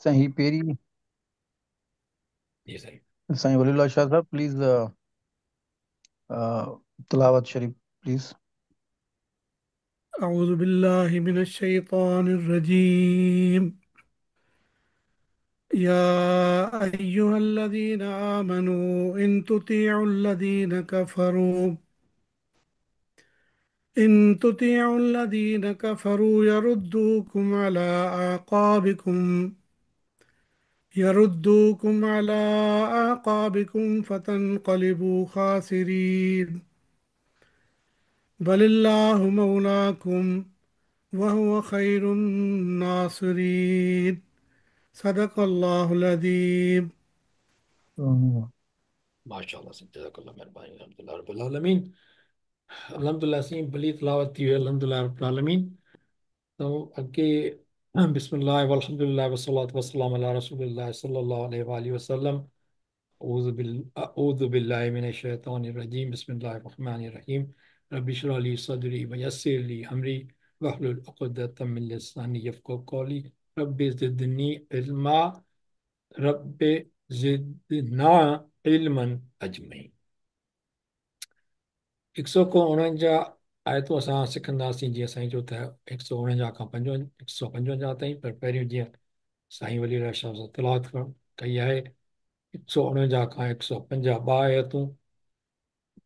साईं ही पहिरीं जी साईं। साईं वलीउल्लाह शाह साहब प्लीज़ तिलावत शरीफ प्लीज़। अऊज़ु बिल्लाहि मिनश शैतानिर रजीम। या अय्युहल्लज़ीना आमनू इन तुतीउल्लज़ीना कफ़रू इन तुतीउल्लज़ीना कफ़रू यरुद्दूकुम अला आक़ाबिकुम यरुद्दूकुम अला आक़ाबिकुम फतनक़लिबू ख़ासिरीन। बलिल्लाहु मौलाकुम वहुव ख़ैरुन नासिरीन। सदक़ल्लाहुल अज़ीम। माशाअल्लाह साईं, जज़ाकल्लाह महिरबानी। अल्हम्दुलिल्लाह रब्बिल आलमीन। अल्हम्दुलिल्लाह साईं, भली तिलावत थी वई, अल्हम्दुलिल्लाह रब्बिल आलमीन। त अॻिते बिस्मिल्लाह वल्हम्दुलिल्लाह वस्सलातु वस्सलाम अला रसूलिल्लाह सल्लल्लाहु अलैहि वआलिहि वसल्लम। अऊज़ु बिल्लाहि मिनश शैतानिर रजीम। बिस्मिल्लाहिर रहमानिर रहीम। रब्बि इश्रह ली सदरी व यस्सिर ली अमरी वहलुल उक़दतम मिन लिसानी यफ़क़हू क़ौली। Rabbi ज़िदनी इल्मा rabbi ज़िदना इल्मन अजमईन। 149 आयतूं असां सिखंदासीं, जीअं साईं चयो त 149 खां 155 ताईं, पर पहिरियों जीअं साईं वली शाह सां तिलावत कई आहे, 149 खां 150 ॿ आयतूं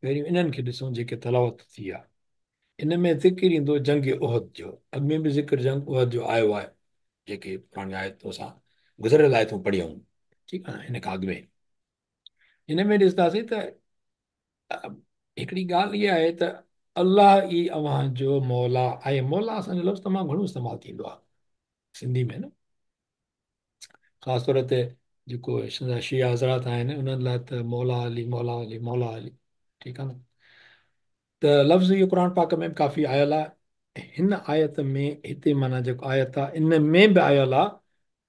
पहिरियों इन्हनि खे ॾिसूं जेके तिलावत थी आहे। इन में ज़िक्र ईंदो जंग उहद जो। अॻु में बि ज़िक्र जंग उहद जो आयो आहे, जेके पुराणी आयतूं असां गुज़िरियल आयतूं पढ़ियूं, ठीकु आहे न। हिन खां अॻु में हिन में ॾिसंदासीं त हिकिड़ी ॻाल्हि इहा आहे त अल्लाह ई अव्हांजो मौला आहे। मौला असांजो लफ़्ज़ तमामु घणो इस्तेमालु थींदो आहे सिंधी में न, ख़ासि तौर ते जेको शिया हज़रात आहिनि उन्हनि लाइ त मौला अली मौला अली मौला अली, ठीकु आहे न। त लफ़्ज़ इहो क़ुरान पाक में बि काफ़ी आयल आहे। हिन आयत में हिते माना जेको आयत आहे इन में बि आयल आहे।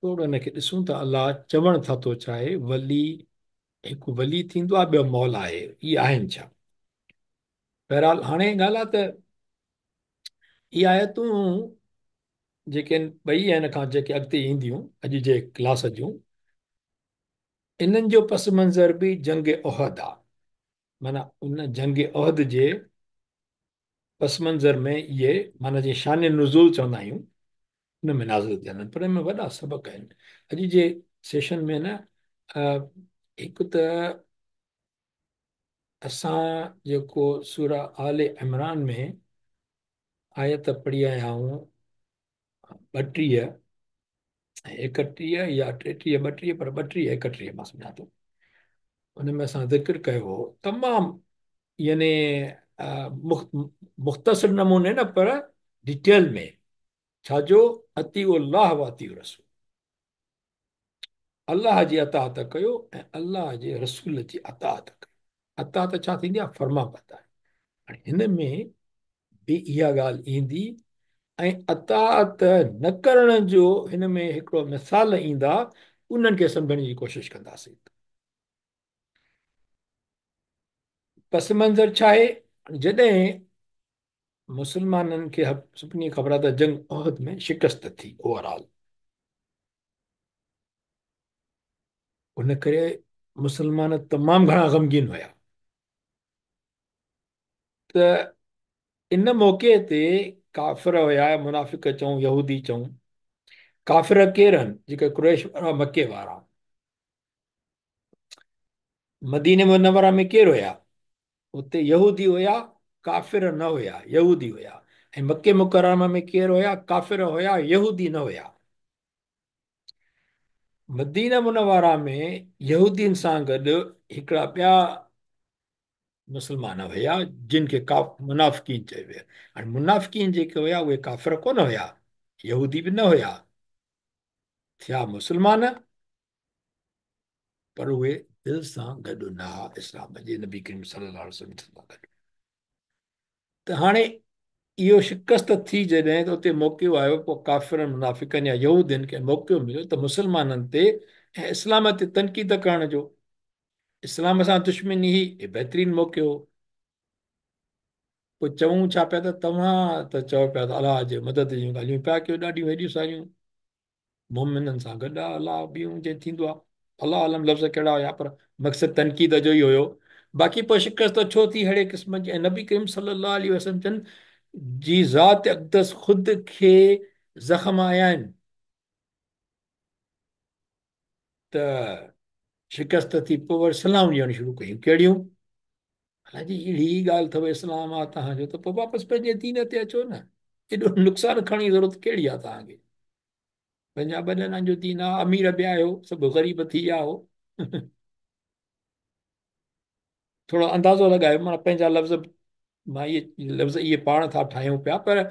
थोरो हिनखे ॾिसूं त अल्लाह चवणु छा थो चाहे। वली हिकु वली थींदो आहे, ॿियो मौला आहे, इहे आहिनि छा? बहरहाल हाणे ॻाल्हि आहे त इहे आयतूं जेके आहिनि ॿई हिन खां जेके अॻिते ईंदियूं अॼु जे क्लास जूं, इन्हनि जो पस मंज़र बि जंग उहद आहे। माना उन जंग उहद जे पस मंज़र में इहे माना जीअं शान नुज़ूल चवंदा आहियूं उन में नाज़िल थियल आहिनि, पर इन में वॾा सबक़ आहिनि। अॼु जे सेशन में न हिकु त असां जेको सूरा आल इमरान में आयत पढ़ी आया आहियूं 32 31 या 33 32, पर 32 31 मां सम्झां थो, उन में असां ज़िक्र कयो हो तमामु यानी मुख़्तसर नमूने न पर डिटेल में, छाजो अतीउल्लाह व अतीउ रसूल, अल्लाह जी अतात कयो ऐं अल्लाह जे रसूल जी अतात कयो। अतात छा थींदी आहे? फर्मा बरदारी। हाणे हिन में बि इहा ॻाल्हि ईंदी ऐं अतात न करण जो हिन में हिकिड़ो मिसाल ईंदा, उन्हनि खे सम्झण जी कोशिशि कंदासीं। पस मंज़र छा आहे? जॾहिं मुसलमाननि खे सभिनी ख़बर आहे त जंग उहद में शिकस्त थी ओवरऑल, उन करे मुसलमान तमामु घणा ग़मगीन हुया। त इन मौक़े ते काफ़िर हुया, मुनाफ़िक चऊं, यहूदी चऊं। काफ़िर केरु आहिनि? जेके कुरैश वारा, मक्के वारा। मदीने मुनव्वरा में केरु हुया? उते यहूदी हुया, काफ़िर न हुया, यहूदी हुया। ऐं मक्के मुकर्रमा में केरु हुया? काफ़िर हुया, यहूदी न हुया। मदीना मुनव्वरा में यहूदीनि सां गॾु हिकिड़ा ॿिया मुसलमान हुया जिन खे मुनाफ़िकीन चयो वियो। हाणे मुनाफ़िकीन जेके हुया उहे काफ़िर कोन हुया, यहूदी बि न हुया, थिया मुसलमान, पर उहे दिलि सां गॾु न हुआ इस्लाम जे नबी करीम सल्लल्लाहु अलैहि वसल्लम सां गॾु। त हाणे इहो शिकस्त थी जॾहिं त उते मौक़ो आयो, पोइ काफ़िरनि, मुनाफ़िकनि या यहूदियुनि खे मौक़ो मिलियो त मुसलमाननि ते ऐं इस्लाम ते तनक़ीद करण जो। इस्लाम सां दुश्मनी हुई, इहो बहितरीन मौक़ो हो। पोइ चऊं छा पिया त तव्हां त चओ पिया त अल्लाह जे मदद जूं ॻाल्हियूं पिया कयो ॾाढियूं हेॾियूं सारियूं, मोमिननि सां गॾु आहे अलाह ॿियूं जे थींदो आहे अलाह आलम लफ़्ज़ कहिड़ा हुया पर मक़सदु तनक़ीद जो ई हुयो। बाक़ी पोइ शिकस्त छो थी अहिड़े क़िस्म जी? ऐं नबी करीम सल्लल्लाहु अलैहि वसल्लम जन जी ज़ात अक़दस ख़ुदि खे ज़ख़म आया आहिनि त शिकस्त थी, पोइ वरी सलाहुं ॾियणु शुरू कयूं। कहिड़ियूं? हालांकि अहिड़ी ॻाल्हि अथव इस्लाम आहे तव्हांजो, त पोइ वापसि पंहिंजे दीन ते अचो न, एॾो नुक़सानु खणण जी ज़रूरत कहिड़ी आहे तव्हांखे? पंहिंजा वॾनि जो दीन आहे, अमीर बि आहियो, सभु ग़रीब थी विया हो। थोरो अंदाज़ो लॻायो, माना पंहिंजा लफ़्ज़, मां इहे लफ़्ज़ इहे पाण था ठाहियूं पिया, पर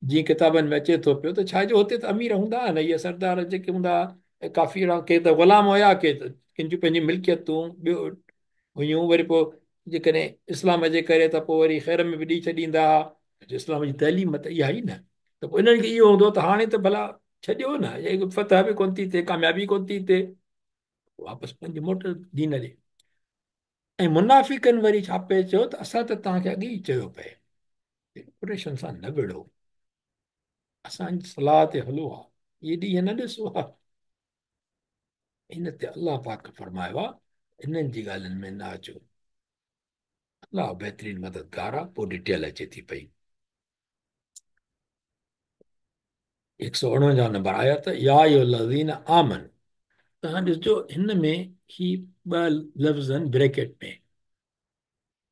जीअं किताबनि में अचे थो पियो त छा जो हुते त अमीर हूंदा हुआ न, इहे सरदार जेके हूंदा हुआ, काफ़ी अहिड़ा के त ग़ुलाम हुया, के त किन जूं पंहिंजी मिल्कियतूं ॿियो हुयूं। वरी पोइ जेकॾहिं इस्लाम जे करे त पोइ वरी ख़ैर में बि ॾेई छॾींदा हुआ। इस्लाम जी तइलीम त इहा ई न, त पोइ इन्हनि खे इहो हूंदो त हाणे त भला छॾियो न, फतह बि कोन थी थिए, कामयाबी कोन थी थिए, वापसि पंहिंजी मोट दीन ॾे। ऐं मुनाफ़िकनि वरी छा पए चयो त असां त तव्हांखे अॻे ई चयो पए कुरैशनि सां न विड़ो, असांजी सलाह ते हलो हा, इहे ॾींहं न ॾिसो हा। इन ते अलाह पाक फरमायो आहे इन्हनि जी ॻाल्हियुनि में न अचो, अलाह बहितरीन मददगार आहे। पोइ डिटेल अचे थी पई 149 नंबर आया त या अय्युहल्लज़ीन आमन। तव्हां ॾिसजो हिन में ही ॿ लफ़्ज़ आहिनि ब्रैकेट में,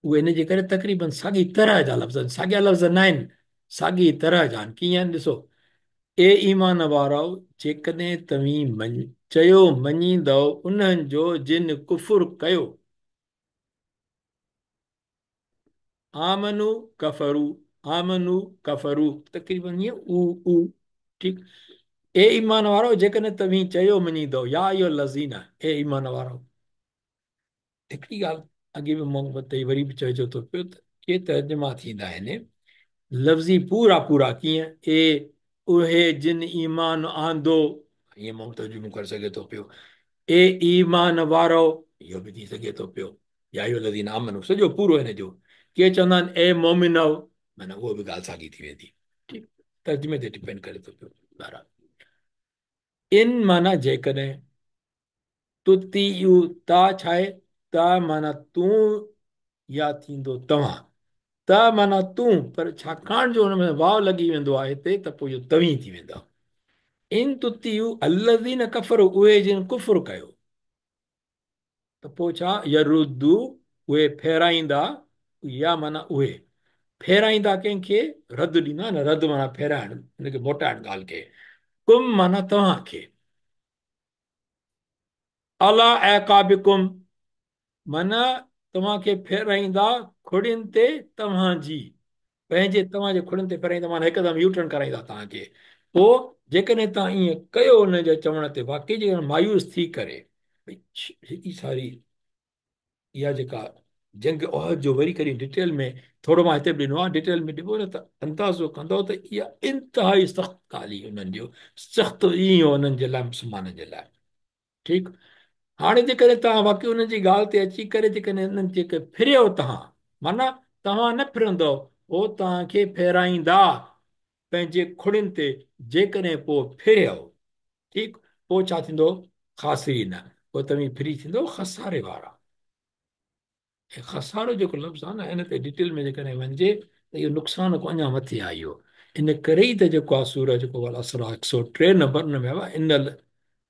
उहे इन जे करे तक़रीबन साॻी तरह जा लफ़्ज़ आहिनि, साॻिया लफ़्ज़ न आहिनि, साॻी तरह जा आहिनि। कीअं आहिनि ॾिसो, ए ईमान वारो, जेकॾहिं तव्हीं चयो मञींदव उन्हनि जो जिन कुफुर कयो, आमनू कफरू, आमनू कफरू, तक़रीबन ईअं ऊ ऊ, ठीकु। ए ईमान वारो, जेकॾहिं तव्हीं चयो मञींदव, या अय्युहल्लज़ीना, ए ईमान वारो। हिकिड़ी ॻाल्हि अॻे बि मां वरिती, वरी बि चइजो थो पियो त के तर्जुमा थींदा आहिनि लफ़्ज़ी पूरा पूरा, कीअं? ए उहे जिन ईमान आंदो, ईअं माण्हू तर्जुमो करे सघे थो पियो। ए ईमान वारो, इहो बि थी सघे थो पियो। या अय्युहल्लज़ीना आमनू, सॼो पूरो हिन जो। के चवंदा आहिनि ए मोमिनव, माना उहो बि ॻाल्हि साॻी थी वेंदी, ठीकु। तर्जुमे ते डिपेंड करे थो पियो। बहरहाल इन माना जेकॾहिं, तुतीयू ता छा आहे? ता माना तूं या थींदो तव्हां, त माना तूं, पर छाकाणि जो हुन में वाव लॻी वेंदो आहे हिते त पोइ इहो तव्हीं थी वेंदो। इन तुतीयू अल्लज़ीन कफरू, उहे जिन कुफुर कयो, त पोइ छा? यरुदू, उहे फेराईंदा, या माना उहे फेराईंदा कंहिंखे? रद्द ॾींदा न, रद्द माना फेराइण, हुनखे मोटाइण ॻाल्हि खे। कुम माना तव्हांखे, अला अक़ाबिकुम माना तव्हांखे फेराईंदा खुड़ियुनि ते तव्हांजी, पंहिंजे तव्हांजे खुड़ियुनि ते फेराईंदा, माना हिकदमि यू टर्न कराईंदा तव्हांखे। पोइ जेकॾहिं तव्हां ईअं कयो हुन जे चवण ते, वाकई जेकॾहिं मायूस थी करे, भई हेॾी सारी इहा जेका जंग उहद जो वरी कॾहिं डिटेल में थोरो मां हिते बि ॾिनो आहे, डिटेल में ॾिबो न त अंदाज़ो कंदव त इहा इंतिहाई सख़्तु ॻाल्हि हुई उन्हनि जो, सख़्तु ॾींहुं हो उन्हनि जे लाइ, मुस्लमाननि जे लाइ, ठीकु। हाणे जेकॾहिं तव्हां वाकई उन्हनि जी ॻाल्हि ते अची करे जेकॾहिं उन्हनि जे फिरियो तव्हां, माना तव्हां न फिरंदव, उहो तव्हांखे फेराईंदा पंहिंजे खुड़ियुनि ते, जेकॾहिं पोइ फिरियो, ठीकु, पोइ छा थींदो? ख़ासिरीन, पोइ तव्हीं फिरी थींदो ख़सारे वारा। ऐं ख़सारो जेको लफ़्ज़ आहे न, इन ते डिटेल में जेकॾहिं वञिजे त इहो नुक़सान खां अञा मथे आहे इहो। इन करे ई त जेको आहे सूरह जेको आहे असरा 103 नंबर उन में आहे,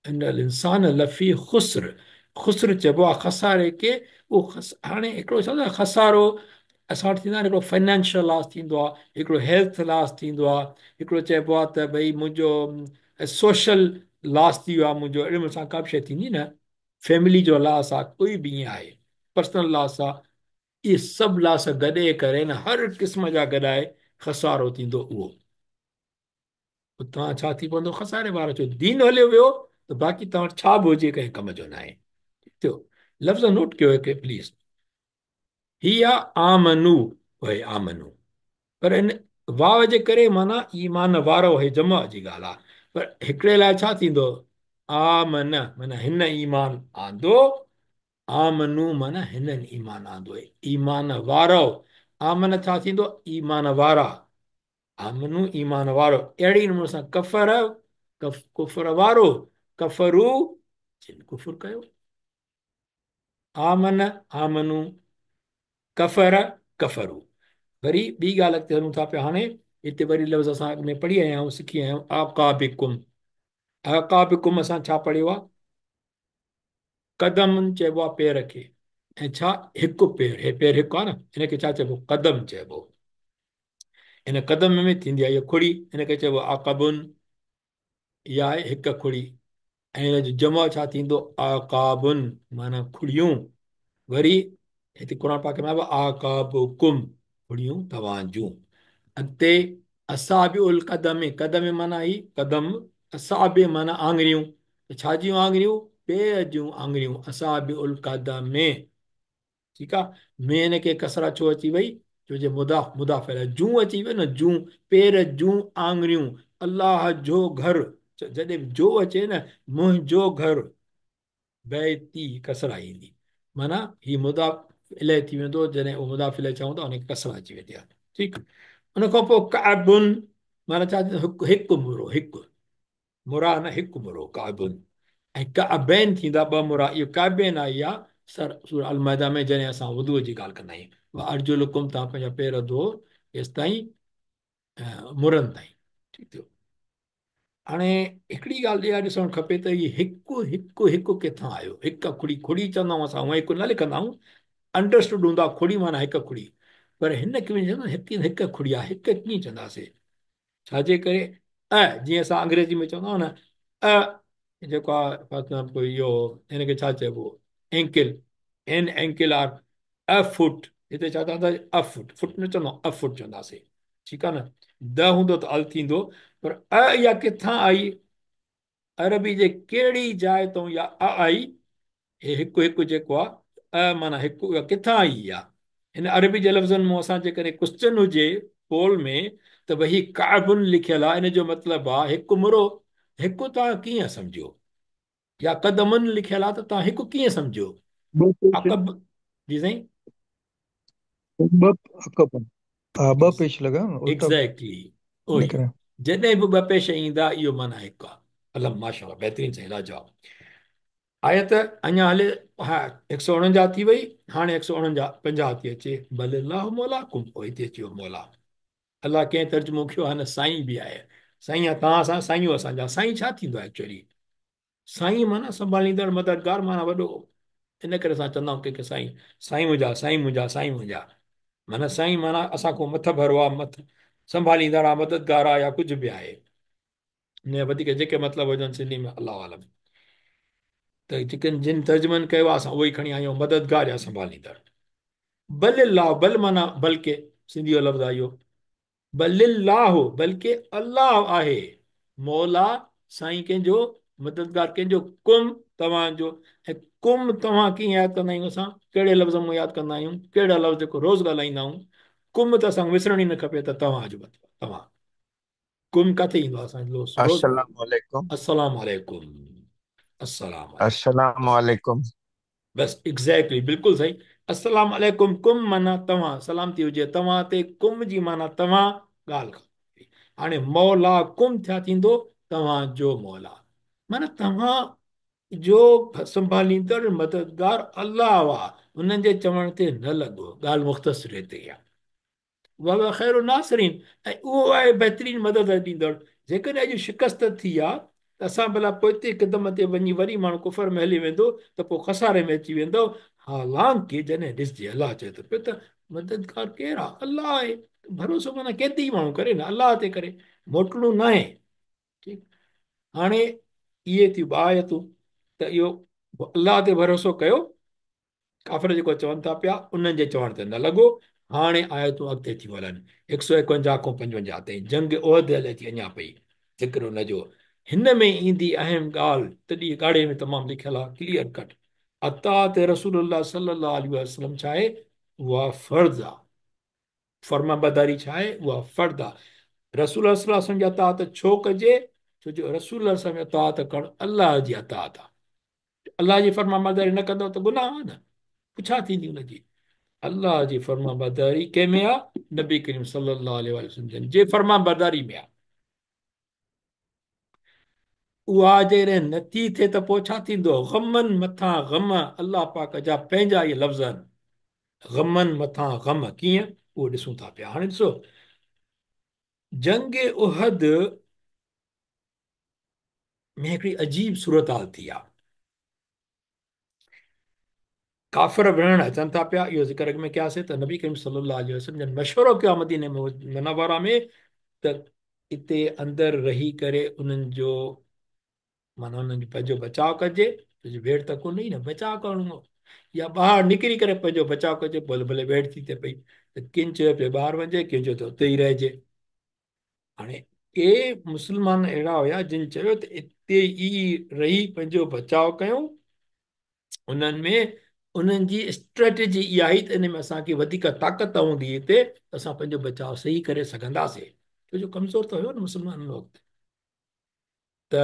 इनल इंसान लफ़ी ख़ुस्र, ख़ुस्र चइबो आहे ख़सारे खे। उहो हाणे हिकिड़ो छा ख़सारो असां वटि थींदो आहे, हिकिड़ो फाइनेंशियल लॉस थींदो आहे, हिकिड़ो हेल्थ लॉस थींदो आहे, हिकिड़ो चइबो आहे त भई मुंहिंजो सोशल लॉस थी वियो आहे, मुंहिंजो अहिड़े नमूने सां का बि शइ थींदी न, फैमिली जो लॉस आहे, कोई बि ईअं आहे, पर्सनल लॉस आहे, इहे सभु लॉस गॾे करे न हर क़िस्म जा गॾाए ख़सारो थींदो उहो। पोइ तव्हां छा थी पवंदो? ख़सारे वारो। छो दीन हलियो वियो त बाक़ी तव्हां वटि छा बि हुजे कंहिं कम जो न आहे। थियो लफ़्ज़ नोट कयो हिकु प्लीज़, ही आहे आमनू, उहे आमनू, पर इन वाव जे करे माना ईमान वारो, हे जमा जी ॻाल्हि आहे, पर हिकिड़े लाइ छा थींदो? आमन माना हिन ईमान आंदो, आमनू माना हिननि ईमान आंदो, ईमान वारो। आमन छा थींदो? ईमान वारा, आमनू ईमान वारो। अहिड़ी नमूने सां कफर कुफर वारो, कफरू जिन कुफर कयो, आमन आमनू, कफर कफरू। वरी ॿी ॻाल्हि अॻिते हलूं था पिया। हाणे हिते वरी लफ़्ज़ असां अॻु में पढ़ी आया आहियूं, सिखी आया आहियूं, आकाबिकुम। आकाबिकुम असां छा पढ़ियो आहे? कदम चइबो आहे पेर खे, ऐं छा हिकु पेर, हे पेर हिकु आहे न, हिनखे छा चइबो? कदम चइबो। इन कदम में थींदी आहे इहा खुड़ी, हिनखे चइबो आकबुन, इहा आहे हिकु खुड़ी। ऐं हिन जो जमा छा थींदो? आकाबुन, माना खुड़ियूं। वरी हिते क़ुरान पाक में आकाबुकुम, खुड़ियूं तव्हां जूं। अॻिते असाबिउल कदम, कदम माना ही कदम, असाबि माना आङुरियूं, त छा जूं आङुरियूं? पेर जूं आङुरियूं, असाबिउल कदम। ठीकु आहे। में हिनखे कसरा छो अची वई? छो जे मुदाफ़, मुदाफ़ जूं अची वियो न, जूं पेर जूं आङुरियूं। अल्लाह जो घर, जॾहिं जो अचे न, मुंहिंजो घर, बैती कसरा ईंदी, माना ही मुदाफ़ इलाही थी वेंदो। जॾहिं उहो मुदाफ़ इलाही चऊं था, हुनखे कसरा अची वेंदी आहे। ठीकु। उन खां पोइ काबुन माना छा थींदो? हिकु, हिकु मुरो, हिकु मुरा न, हिकु मुरो काबुन। ऐं काबैन थींदा ॿ मुरा। इहो काबैन आई आहे सर सूरह अल-माइदा में, जॾहिं असां वुदूअ जी ॻाल्हि कंदा आहियूं, व अर्जुलुकुम, तव्हां पंहिंजा पेर धो केसि ताईं? मुरनि ताईं। ठीकु थियो। हाणे हिकिड़ी ॻाल्हि इहा ॾिसणु खपे त हीअ हिकु हिकु हिकु किथां आयो? हिकु खुड़ी, खुड़ी चवंदा आहियूं असां, हूअं हिकु न लिखंदा आहियूं, अंडरस्टूड हूंदो आहे खुड़ी माना हिकु खुड़ी, पर हिन कीअं चवंदा हिकु हिकु खुड़ी आहे, हिकु कीअं चवंदासीं? छाजे करे? अ, जीअं असां अंग्रेज़ी में चवंदा आहियूं न, अ जेको आहे पोइ इहो हिनखे छा चइबो? Ankle, an ankle or a foot. हिते छा चवंदा? अ फुट, फुट न चवंदा, अ फुट चवंदासीं। ठीकु आहे न। The हूंदो त अल थींदो, पर अ इहा किथां आई? अरबी जे कहिड़ी जाइ तां इहा अ आई? हे हिकु हिकु जेको आहे, अ माना हिकु, इहा किथां आई? इहा हिन अरबी जे लफ़्ज़नि मां असां जेकॾहिं क्वेश्चन हुजे पोल में त भई ही काबुन लिखियलु आहे, इन जो मतिलबु आहे हिकु मुरो, हिकु तव्हां कीअं सम्झो? या कदमुन लिखियलु आहे त तव्हां हिकु कीअं सम्झो? अकब, जी साईं, ॿ अकब, हा, ॿ पेश लॻा न, उल्टा। एग्ज़ैक्टली उहो ई। जॾहिं बि ॿ पेश ईंदा इहो माना हिकु आहे। अल्लाह माशाअल्लाह, बहितरीन साईं, लाजवाब। आयत अञा हले, हा, 149 थी वई, हाणे 149 50 थी अचे। बल अल्लाह मौलाकुम, पोइ हिते अची वियो मौला। अल्लाह कंहिं तर्जुमो कयो आहे न, साईं बि आहे, साईं आहे तव्हां सां, साईं असांजा। साईं छा थींदो आहे एक्चुअली? साईं माना संभालींदड़, मददगार, माना वॾो। इन करे असां चवंदा आहियूं कंहिंखे साईं, साईं मुंहिंजा, साईं मुंहिंजा, साईं मुंहिंजा, माना साईं माना असां खां मथ भरो आहे, मथ संभालींदड़ आहे, मददगार आहे, या कुझु बि आहे। इन जा वधीक जेके मतिलब हुजनि सिंधी में, अल्लाह आलम। त जेके जिन तर्जुमनि कयो आहे, असां उहो ई खणी आया आहियूं, मददगार या संभालींदड़। बल अल्लाह, बल माना बल्कि, सिंधी जो लफ़्ज़ आहे इहो, बल अल्लाह बल्कि अल्लाह आहे मौला, साईं कंहिंजो, मददगार कंहिंजो, कुम तव्हांजो। ऐं कुम तव्हां कीअं यादि कंदा आहियूं असां? कहिड़े लफ़्ज़ मां यादि कंदा आहियूं? कहिड़ा लफ़्ज़ जेको रोज़ ॻाल्हाईंदा आहियूं? कुम त असांखे विसरणु ई न खपे त तव्हांजो मतिलबु तव्हां। कुम किथे ईंदो आहे असांजो रोज़? अस्सलाम वालेकुम। अस्सलाम वालेकुम, अस्सलाम वालेकुम। अस्सलाम वालेकुम। बसि एग्ज़ैक्टली, बिल्कुलु सही। अस्सलाम वालेकुम, कुम माना तव्हां, सलामती हुजे तव्हां ते, कुम जी माना तव्हां, ॻाल्हि खपे। हाणे मौला कुम छा थींदो? तव्हांजो मौला, माना तव्हां जो संभालींदड़ मददगार अल्लाह आहे, उन्हनि जे चवण ते न लॻो। ॻाल्हि मुख़्तसिर हिते आहे। वहुव ख़ैरु नासिरीन, ऐं उहो आहे बहितरीन मदद ॾींदड़। जेकॾहिं अॼु शिकस्त थी आहे त असां भला पोइते कदम ते वञी वरी माण्हू कुफर में हली वेंदो त पोइ ख़सारे में अची वेंदो। हालांकि जॾहिं ॾिसजे अल्लाह चए थो पियो त मददगार केरु आहे? अल्लाह आहे। भरोसो माना कंहिं ते ई माण्हू करे न, अल्लाह ते करे, मोटणो न आहे। ठीकु, हाणे इहे थियूं ॿ आयतूं। त इहो अल्लाह ते भरोसो कयो, काफ़िर जेको चवनि था पिया उन्हनि जे चवण ते न लॻो। हाणे आयतूं अॻिते थियूं हलनि, 151 खां 55 ताईं जंग उहद हले थी अञा पई, ज़िक्र हुनजो। हिन में ईंदी अहम ॻाल्हि, तॾहिं ॻाढ़े में तमामु लिखियलु आहे क्लियर कट। अतात रसूलुल्लाह सल्लल्लाहु अलैहि वसल्लम छा आहे? उहा फ़र्ज़ आहे। फरमाबरदारी छा आहे? उहा फ़र्ज़ आहे। रसूल सल्लल्लाहु अलैहि वसल्लम जी अतात छो कजे? छो जो रसूल सल्लल्लाहु अलैहि वसल्लम जी अतात करणु अल्लाह जी अतात आहे। अल्लाह जी फरमाबरदारी न कंदव त गुनाह आहे न, पुछा थींदी हुनजी। अल्लाह जी फरमाबरदारी कंहिं में आहे? नबी करीम सल्लल्लाहु अलैहि वसल्लम जन जे फरमाबरदारी में आहे। اها جيڪڏهن نٿي ٿئي ته پوء ڇا ٿيندو؟ غمن مٿان غم، الله پاڪ جا پنهنجا اهي لفظ آهن، غمن مٿان غم ڪيئن؟ اهو ڏسون ٿا پيا. هاڻي ڏسو جنگ احد ۾ هڪڙي عجيب صورتحال ٿي آهي. ڪافر وڙهڻ اچن ٿا پيا، اهو ذڪر اڳ ۾ ڪياسين ته نبي ڪريم صلي الله عليه وسلم جن مشورو ڪيو آهي مديني منوره ۾ ته اتي اندر رهي ڪري انهن جو معنيٰ انهن جو پنهنجو بچاء ڪجي، ڇو جو ويڙهه ته ڪونه هئي نه، بچاء ڪرڻو هو يا ٻاهر نڪري ڪري پنهنجو بچاء ڪجي، ڀلي ڀلي ويڙهه ٿي ٿئي پئي ته ڪن چيو پيو ٻاهر وڃجي، ڪن چيو ته اتي ئي رهجي. هاڻي ڪي مسلمان اهڙا هيا جن چيو ته اتي ئي رهي پنهنجو بچاء ڪيون. انهن ۾ انهن جي اسٽريٽجي اها هئي ته ان ۾ اسان کي وڌيڪ طاقت هوندي هتي ته اسان پنهنجو بچاء صحيح ڪري سگهنداسين، ڇو جو ڪمزور ته هيو نه مسلمان ان وقت. ته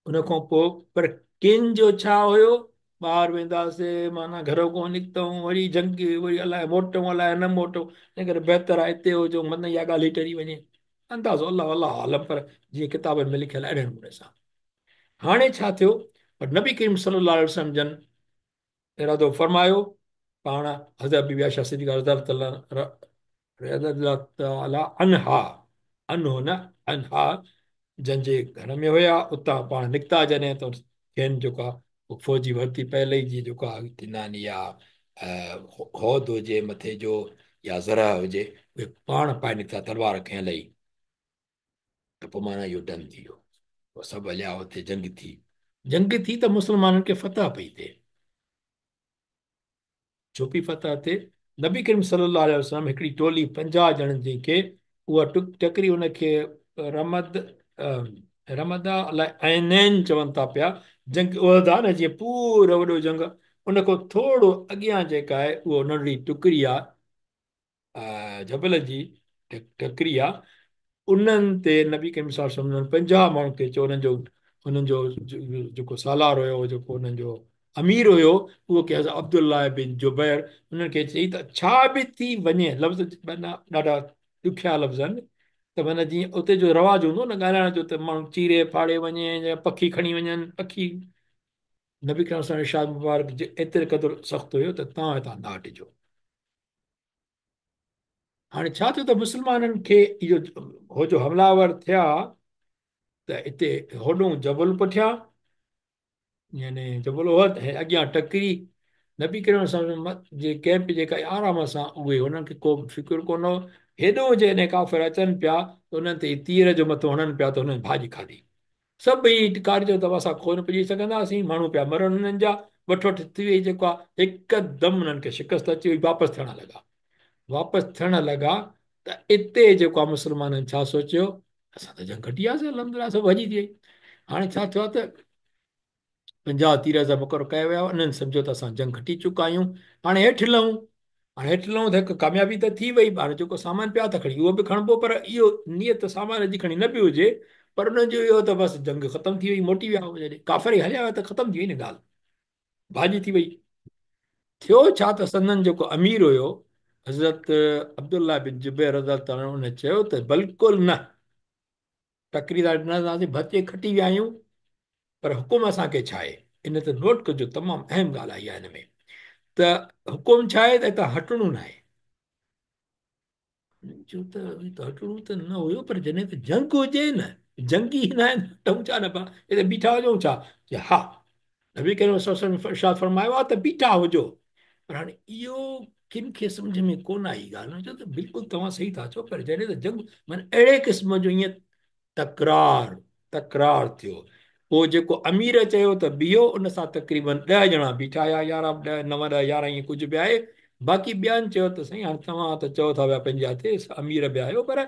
ان کان پوء پر ڪن جو ڇا هيو، ٻاهر وينداسي معنيٰ گهر کان نڪتون وري جنگ، وري الائي موٽون الائي نه موٽون، ان ڪري بهتر آهي اتي هجون، متان اها ڳالهه ئي ٽري وڃي. اندازو الله الله عالم، پر جيئن ڪتابن ۾ لکيل آهي اهڙي نموني سان. هاڻي ڇا ٿيو، پر نبي ڪريم صلي الله عليه وسلم جن ارادو فرمايو، پاڻ حضرت بي بي عائشه صديقه رضي الله تعالٰي عنها، عنه نه عنها، جن جي گهر ۾ هيا، اتان پاڻ نڪتا جڏهن ته کين جيڪو آهي فوجي وردي پيل هئي، جيئن جيڪو آهي ٿيندا آهن يا هود هجي مٿي جو يا زرهه هجي، اهي پاڻ پائي نڪتا، تلوار کنيل هئي. ته پوء معنيٰ اهو ڊن ٿي ويو. پوء سڀ هليا، اتي جنگ ٿي. جنگ ٿي ته مسلمانن کي فتح پئي ٿئي. ڇو پئي فتح ٿئي؟ نبي ڪريم صلي الله عليه وسلم هڪڙي ٽولي 50 ڄڻن جي کي اها ٽڪري ان کي رمد رمدا الائي عينين چون ٿا پيا، جنگ احد آ نه جيئن پورو وڏو جنگ، ان کان ٿورو اڳيان جيڪا آهي اهو ننڍڙي ٽڪري آ، جبل جي ٽڪري آ، انهن تي نبي ڪريم صلي الله عليه وسلم 50 ماڻهن کي چيو، انهن جو جيڪو سالار هيو، جيڪو انهن جو امير هيو، اهو ڪي حضرت عبدالله بن جبير، انهن کي چئي ته ڇا به ٿي وڃي، لفظ ڏاڍا ڏکيا لفظ آهن، ته معنيٰ جيئن اتي جو رواج هوندو نه ڳالهائڻ جو، ته ماڻهو چيري ڦاڙي وڃي يا پکي کڻي وڃن، پکي نبي ڪريم صلي الله عليه وسلم ارشاد مبارڪ ايتري قدر سخت هيو ته توهان هتان نه هٽجو. هاڻي ڇا ٿيو ته مسلمانن کي اهو هو جو حمله آور ٿيا ته اتي هوڏون جبل پٺيان يعني جبل احد ۽ اڳيان ٽڪري، نبي ڪريم صلي الله عليه وسلم جي ڪئمپ جيڪا آرام سان اهي هنن کي ڪو فڪر ڪونه هو. هيڏو جڏهن ڪافر اچن پيا ته انهن تي تير جو مٿو هڻن پيا ته هنن ڀاڄ کاڌي. سڀئي ڪارجو ته اسان ڪونه پڄي سگهنداسين، ماڻهو پيا مرن هنن جا، وٺ وٺ ٿي وئي جيڪو آ، هڪدم انهن کي شڪست اچي وئي، واپس ٿيڻ لڳا. واپس ٿيڻ لڳا ته اتي جيڪو آ مسلمانن ڇا سوچيو، اسان ته جنگ کٽي آياسين الحمدلله سڀ ڀڄي ٿي وئي. هاڻي ڇا ٿيو آ ته 50 تير مقرر ڪيا ويا، انهن سمجهيو ته اسان جنگ کٽي چڪا آهيون، هاڻي هيٺ لهون. هاڻي هيٺ لهون ته هڪ ڪاميابي ته ٿي وئي، هاڻي جيڪو سامان پيو آهي ته کڻي اهو به کڻبو، پر اهو نيت سامان جي کڻي نه به هجي، پر انهن جو اهو ته بس جنگ ختم ٿي وئي، موٽي ويا، جڏهن ڪافر ئي هليا ويا ته ختم ٿي وئي نه ڳالهه، ڀاڄي ٿي وئي. ٿيو ڇا ته سندن جيڪو امير هيو حضرت عبدالله بن جبير رضي الله تعالٰي عنه، ان چيو ته بلڪل نه، ٽڪري تان نه لهنداسين، ڀتي کٽي ويا آهيون، پر حڪم اسان کي ڇا آهي؟ ان تي نوٽ ڪجو، تمام اهم ڳالهه آئي آهي هن ۾ ته حڪم ڇا آهي ته هتان هٽڻو نه آهي. چيو ته هٽڻو ته نه هيو، پر جڏهن ته جنگ هجي نه، جنگ ئي نه آهي، هٽون ڇا نه پيا، هتي بيٺا هجون ڇا؟ چي ها، نبي ڪريم صلي الله عليه وسلم ارشاد فرمايو آهي ته بيٺا هجو. پر هاڻي اهو ڪن کي سمجهه ۾ ڪونه آئي ڳالهه، چيو ته بلڪل توهان صحيح ٿا چئو، پر جڏهن ته جنگ معنيٰ اهڙي قسم جو ائين تڪرار تڪرار ٿيو، پوء جيڪو امير چيو ته بيهو، ان سان تقريبن 10 ڄڻا بيٺا يا 11 10 9 10 11 ائين ڪجهه به آهي، باقي ٻين چيو ته سائين هاڻي توهان ته چئو ٿا پيا پنهنجي هٿ امير به آهيو، پر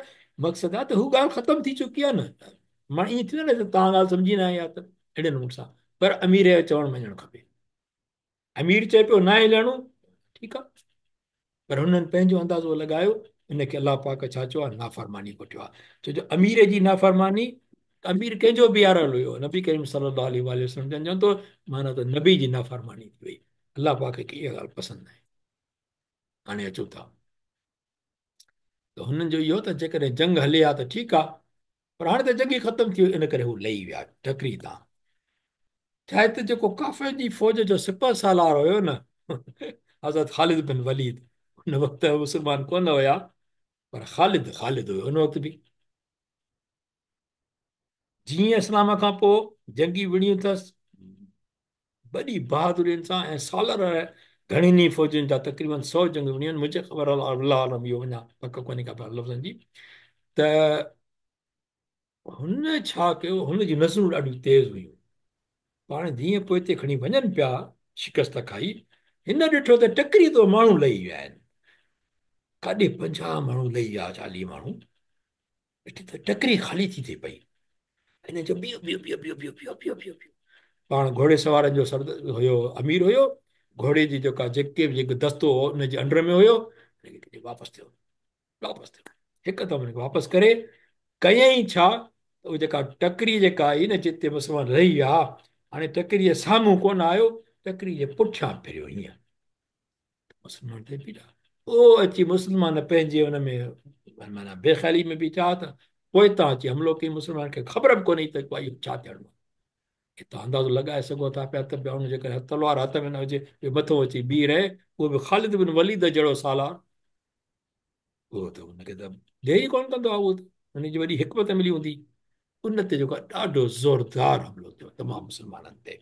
مقصد آهي ته هو ڳالهه ختم ٿي چڪي آهي نه، معنيٰ ائين ٿيندو نه ته توهان ڳالهه سمجهي نه آيا ته اهڙي نموني سان، پر امير جو چوڻ مڃڻ کپي. امير چئي پيو ناهي لهڻو، ٺيڪ آهي، پر هنن پنهنجو اندازو لڳايو، ان کي الله پاڪ ڇا چيو آهي؟ نافرماني ڪوٺيو آهي. ڇو جو امير جي نافرماني، امير ڪنهن جو بيهاريل هيو؟ نبي ڪريم صلي الله عليه وآله وسلم جن چون ٿو معنيٰ ته نبي جي نافرماني ٿي وئي، الله پاڪ کي اها ڳالهه پسند ناهي. هاڻي اچون ٿا ته هنن جو اهو ته جيڪڏهن جنگ هلي ها ته ٺيڪ آهي. پر هاڻي ته جنگ ئي ختم ٿي وئي، ان ڪري هو لهي ويا ٽڪري تان. ڇا آهي ته جيڪو ڪافرن جي فوج جو سپهه سالار هيو نه، حضرت خالد بن وليد، ان وقت مسلمان ڪونه هيا، پر خالد خالد هيو ان وقت به. جيئن اسلام کان پوء جنگي وڙهيون اٿس، وڏي بهادرين سان ۽ سالار گهڻين ئي فوجن جا تقريبن 100 جنگيون وڙهيون آهن، منهنجي خبر الله اعلم اهو اڃا پڪ ڪونهي ڪا لفظن جي. ته هن ڇا ڪيو، هن جون نظرون ڏاڍيون تيز هيون، پاڻ جيئن پوئتي کڻي وڃن پيا شڪست کائي، هن ڏٺو ته ٽڪري تان ماڻهو لهي ويا آهن، ڪاڏي 50 ماڻهو لهي ويا، 40 ماڻهو، ڏٺي ته ٽڪري خالي ٿي ٿئي پئي. هن چيو بيهو بيهو بيهو بيهو بيهو بيهو بيهو بيهو بيهو. پاڻ گهوڙي سوارن جو سرد هيو، امير هيو، گهوڙي جي جيڪا جيڪي به جيڪو دستو هو ان جي انڊر ۾ هيو، هن کي چيو واپس ٿيو واپس ٿيو. هڪدم هن کي واپس ڪري ڪيائين ڇا ته اها جيڪا ٽڪري جيڪا آئي نه جتي مسلمان رهي ويا، هاڻي ٽڪري جي سامهون ڪونه آيو، ٽڪري جي پٺيان ڦريو هيئن. مسلمان ته بيٺا، او اچي مسلمان پنهنجي ان ۾ معنيٰ بي خيالي ۾ بيٺا ته پوئتان اچي حملو ڪئي. مسلمان کي خبر به ڪونهي ته اهو ڇا ٿيڻو آهي. توهان اندازو لڳائي سگهو ٿا پيا ته ان جي ڪري تلوار هٿ ۾ نه هجي، ٻيو مٿو اچي بيهي رهي، اهو به خالد بن وليد جهڙو سالار، اهو ته ان کي ته ڊيڄ ئي ڪونه ڪندو آهي، اهو ته ان جي وڏي حڪمت ملي هوندي. ان تي جيڪو آهي ڏاڍو زوردار حملو ٿيو تمام مسلمانن تي،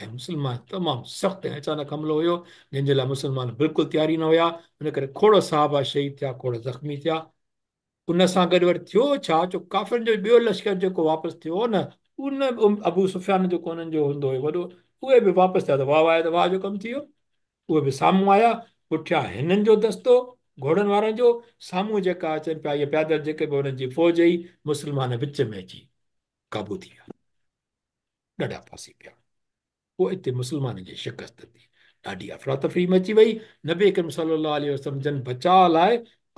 ۽ مسلمان تمام سخت ۽ اچانڪ حملو هيو، جنهن جي لاء مسلمان بلڪل تياري نه هيا. ان ڪري کوڙ صحابه شهيد ٿيا، کوڙ زخمي ٿيا. ان سان گڏ وري ٿيو ڇا جو ڪافرن جو ٻيو لشڪر جيڪو واپس ٿيو هو نه، ان ابو سفيان جيڪو انهن جو هوندو هيو وڏو، اهي به واپس ٿيا ته واهه واهه ته واهه جو ڪم ٿي ويو. اهي به سامهون آيا، پٺيان هنن جو دستو، گهوڙن وارن جو، سامهون جيڪا اچن پيا اهي پيادل جيڪي به انهن جي فوج هئي، مسلمان وچ ۾ اچي قابو ٿي ويا، ڏاڍا ڦاسي پيا. پوء اتي مسلمانن جي شڪست ٿي، ڏاڍي افراتفري مچي وئي. نبي ڪريم صلي الله عليه وسلم جن بچاء لاء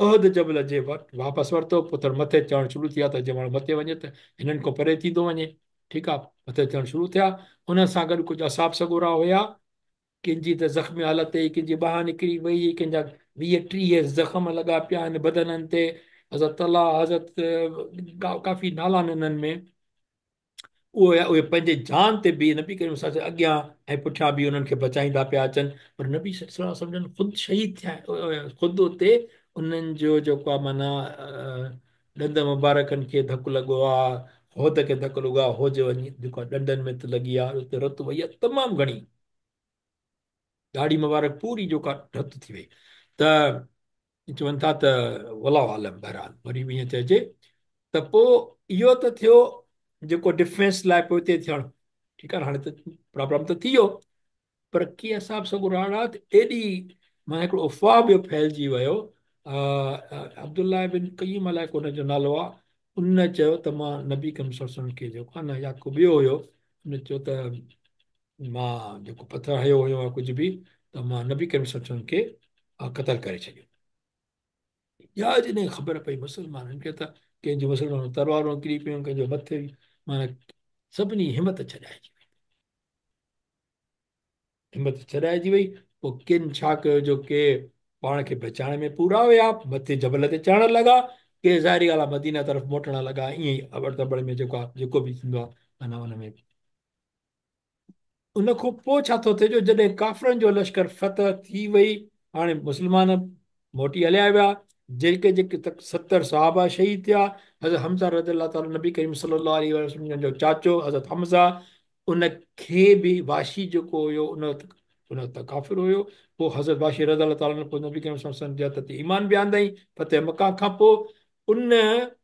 احد جبل جي وٽ واپس ورتو، پٿر مٿي چڙهڻ شروع ٿيا ته جي ماڻهو مٿي وڃي ته هنن کان پري ٿيندو وڃي، ٺيڪ آ، مٿي چڙهڻ شروع ٿيا. انهن سان گڏ ڪجهه اصحاب سڳورا هيا، ڪن جي ته زخمي حالت هئي، ڪن جي ٻانهن نڪري وئي هئي، ڪن جا 20 30 زخم لڳا پيا آهن بدنن تي. حضرت طلحه، حضرت ڪافي نالا آهن انهن ۾. اهي پنهنجي جان تي به نبي ڪريم صلي الله عليه وسلم اڳيان ۽ پٺيان به انهن کي بچائيندا پيا اچن، پر نبي صلي الله عليه وسلم جن خود شهيد ٿيا، خود اتي انهن جو جيڪو آهي معنيٰ ڏند مبارڪن کي ڌڪ لڳو آ، حوض کي ڌڪ لڳو آ، حوض وڃي جيڪو آ ڏندن ۾ ته لڳي آ، اتي رت وئي آ تمام گهڻي، ڏاڙهي مبارڪ پوري جيڪا رت ٿي وئي. ته چون ٿا ته والله اعلم، بهرحال وري به ائين چئجي ته پوء اهو ته ٿيو جيڪو ڊفينس لاء پوئتي ٿيڻ، ٺيڪ آ، هاڻي ته پرابلم ته ٿي ويو، پر ڪي اصحاب سڳورا اهڙا ته ايڏي معنيٰ هڪڙو افواهه ٻيو ڦهلجي ويو، عبدالله بن قيم الائي ڪو ان جو نالو آ، ان چيو ته مان نبي ڪريم صلي الله عليه وسلم کي جيڪو آ نه يا ڪو ٻيو هيو، ان چيو ته مان جيڪو پٿر هنيو هيو يا ڪجهه به ته مان نبي ڪريم صلي الله عليه وسلم کي قتل ڪري ڇڏيو. يا جڏهن خبر پئي مسلمانن کي ته ڪنهن جون مسلمانن تلوارون ڪري پيون، ڪنهن جو مٿي، معنيٰ سڀني همت ڇڏائجي وئي، همت ڇڏائجي وئي. پوء ڪن ڇا ڪيو جو ڪي پاڻ کي بچائڻ ۾ پورا هيا، مٿي جبل تي چڙهڻ لڳا، ڪي ظاهري ڳالهه آهي مدينه طرف موٽڻ لڳا. ائين ئي ابڙ تبڙ ۾ جيڪو آهي جيڪو به ٿيندو آهي معنيٰ ان ۾. ان کان پوء ڇا ٿو ٿئي جو جڏهن ڪافرن جو لشڪر فتح ٿي وئي، هاڻي مسلمان موٽي هليا ويا، جيڪي جيڪي 70 صحابه شهيد ٿيا، حضرت حمزه رضي الله تعالٰي نبي ڪريم صلي الله عليه وسلم جن جو چاچو حضرت حمزه، ان کي به وحشي جيڪو هيو ان وقت ان وقت ڪافر هيو، پوء حضرت وحشي رضي الله تعالٰي عنه پوء نبي ڪريم صلي الله عليه وسلم جي هٿ تي ايمان به آندائين فتح مڪه کان پوء. ان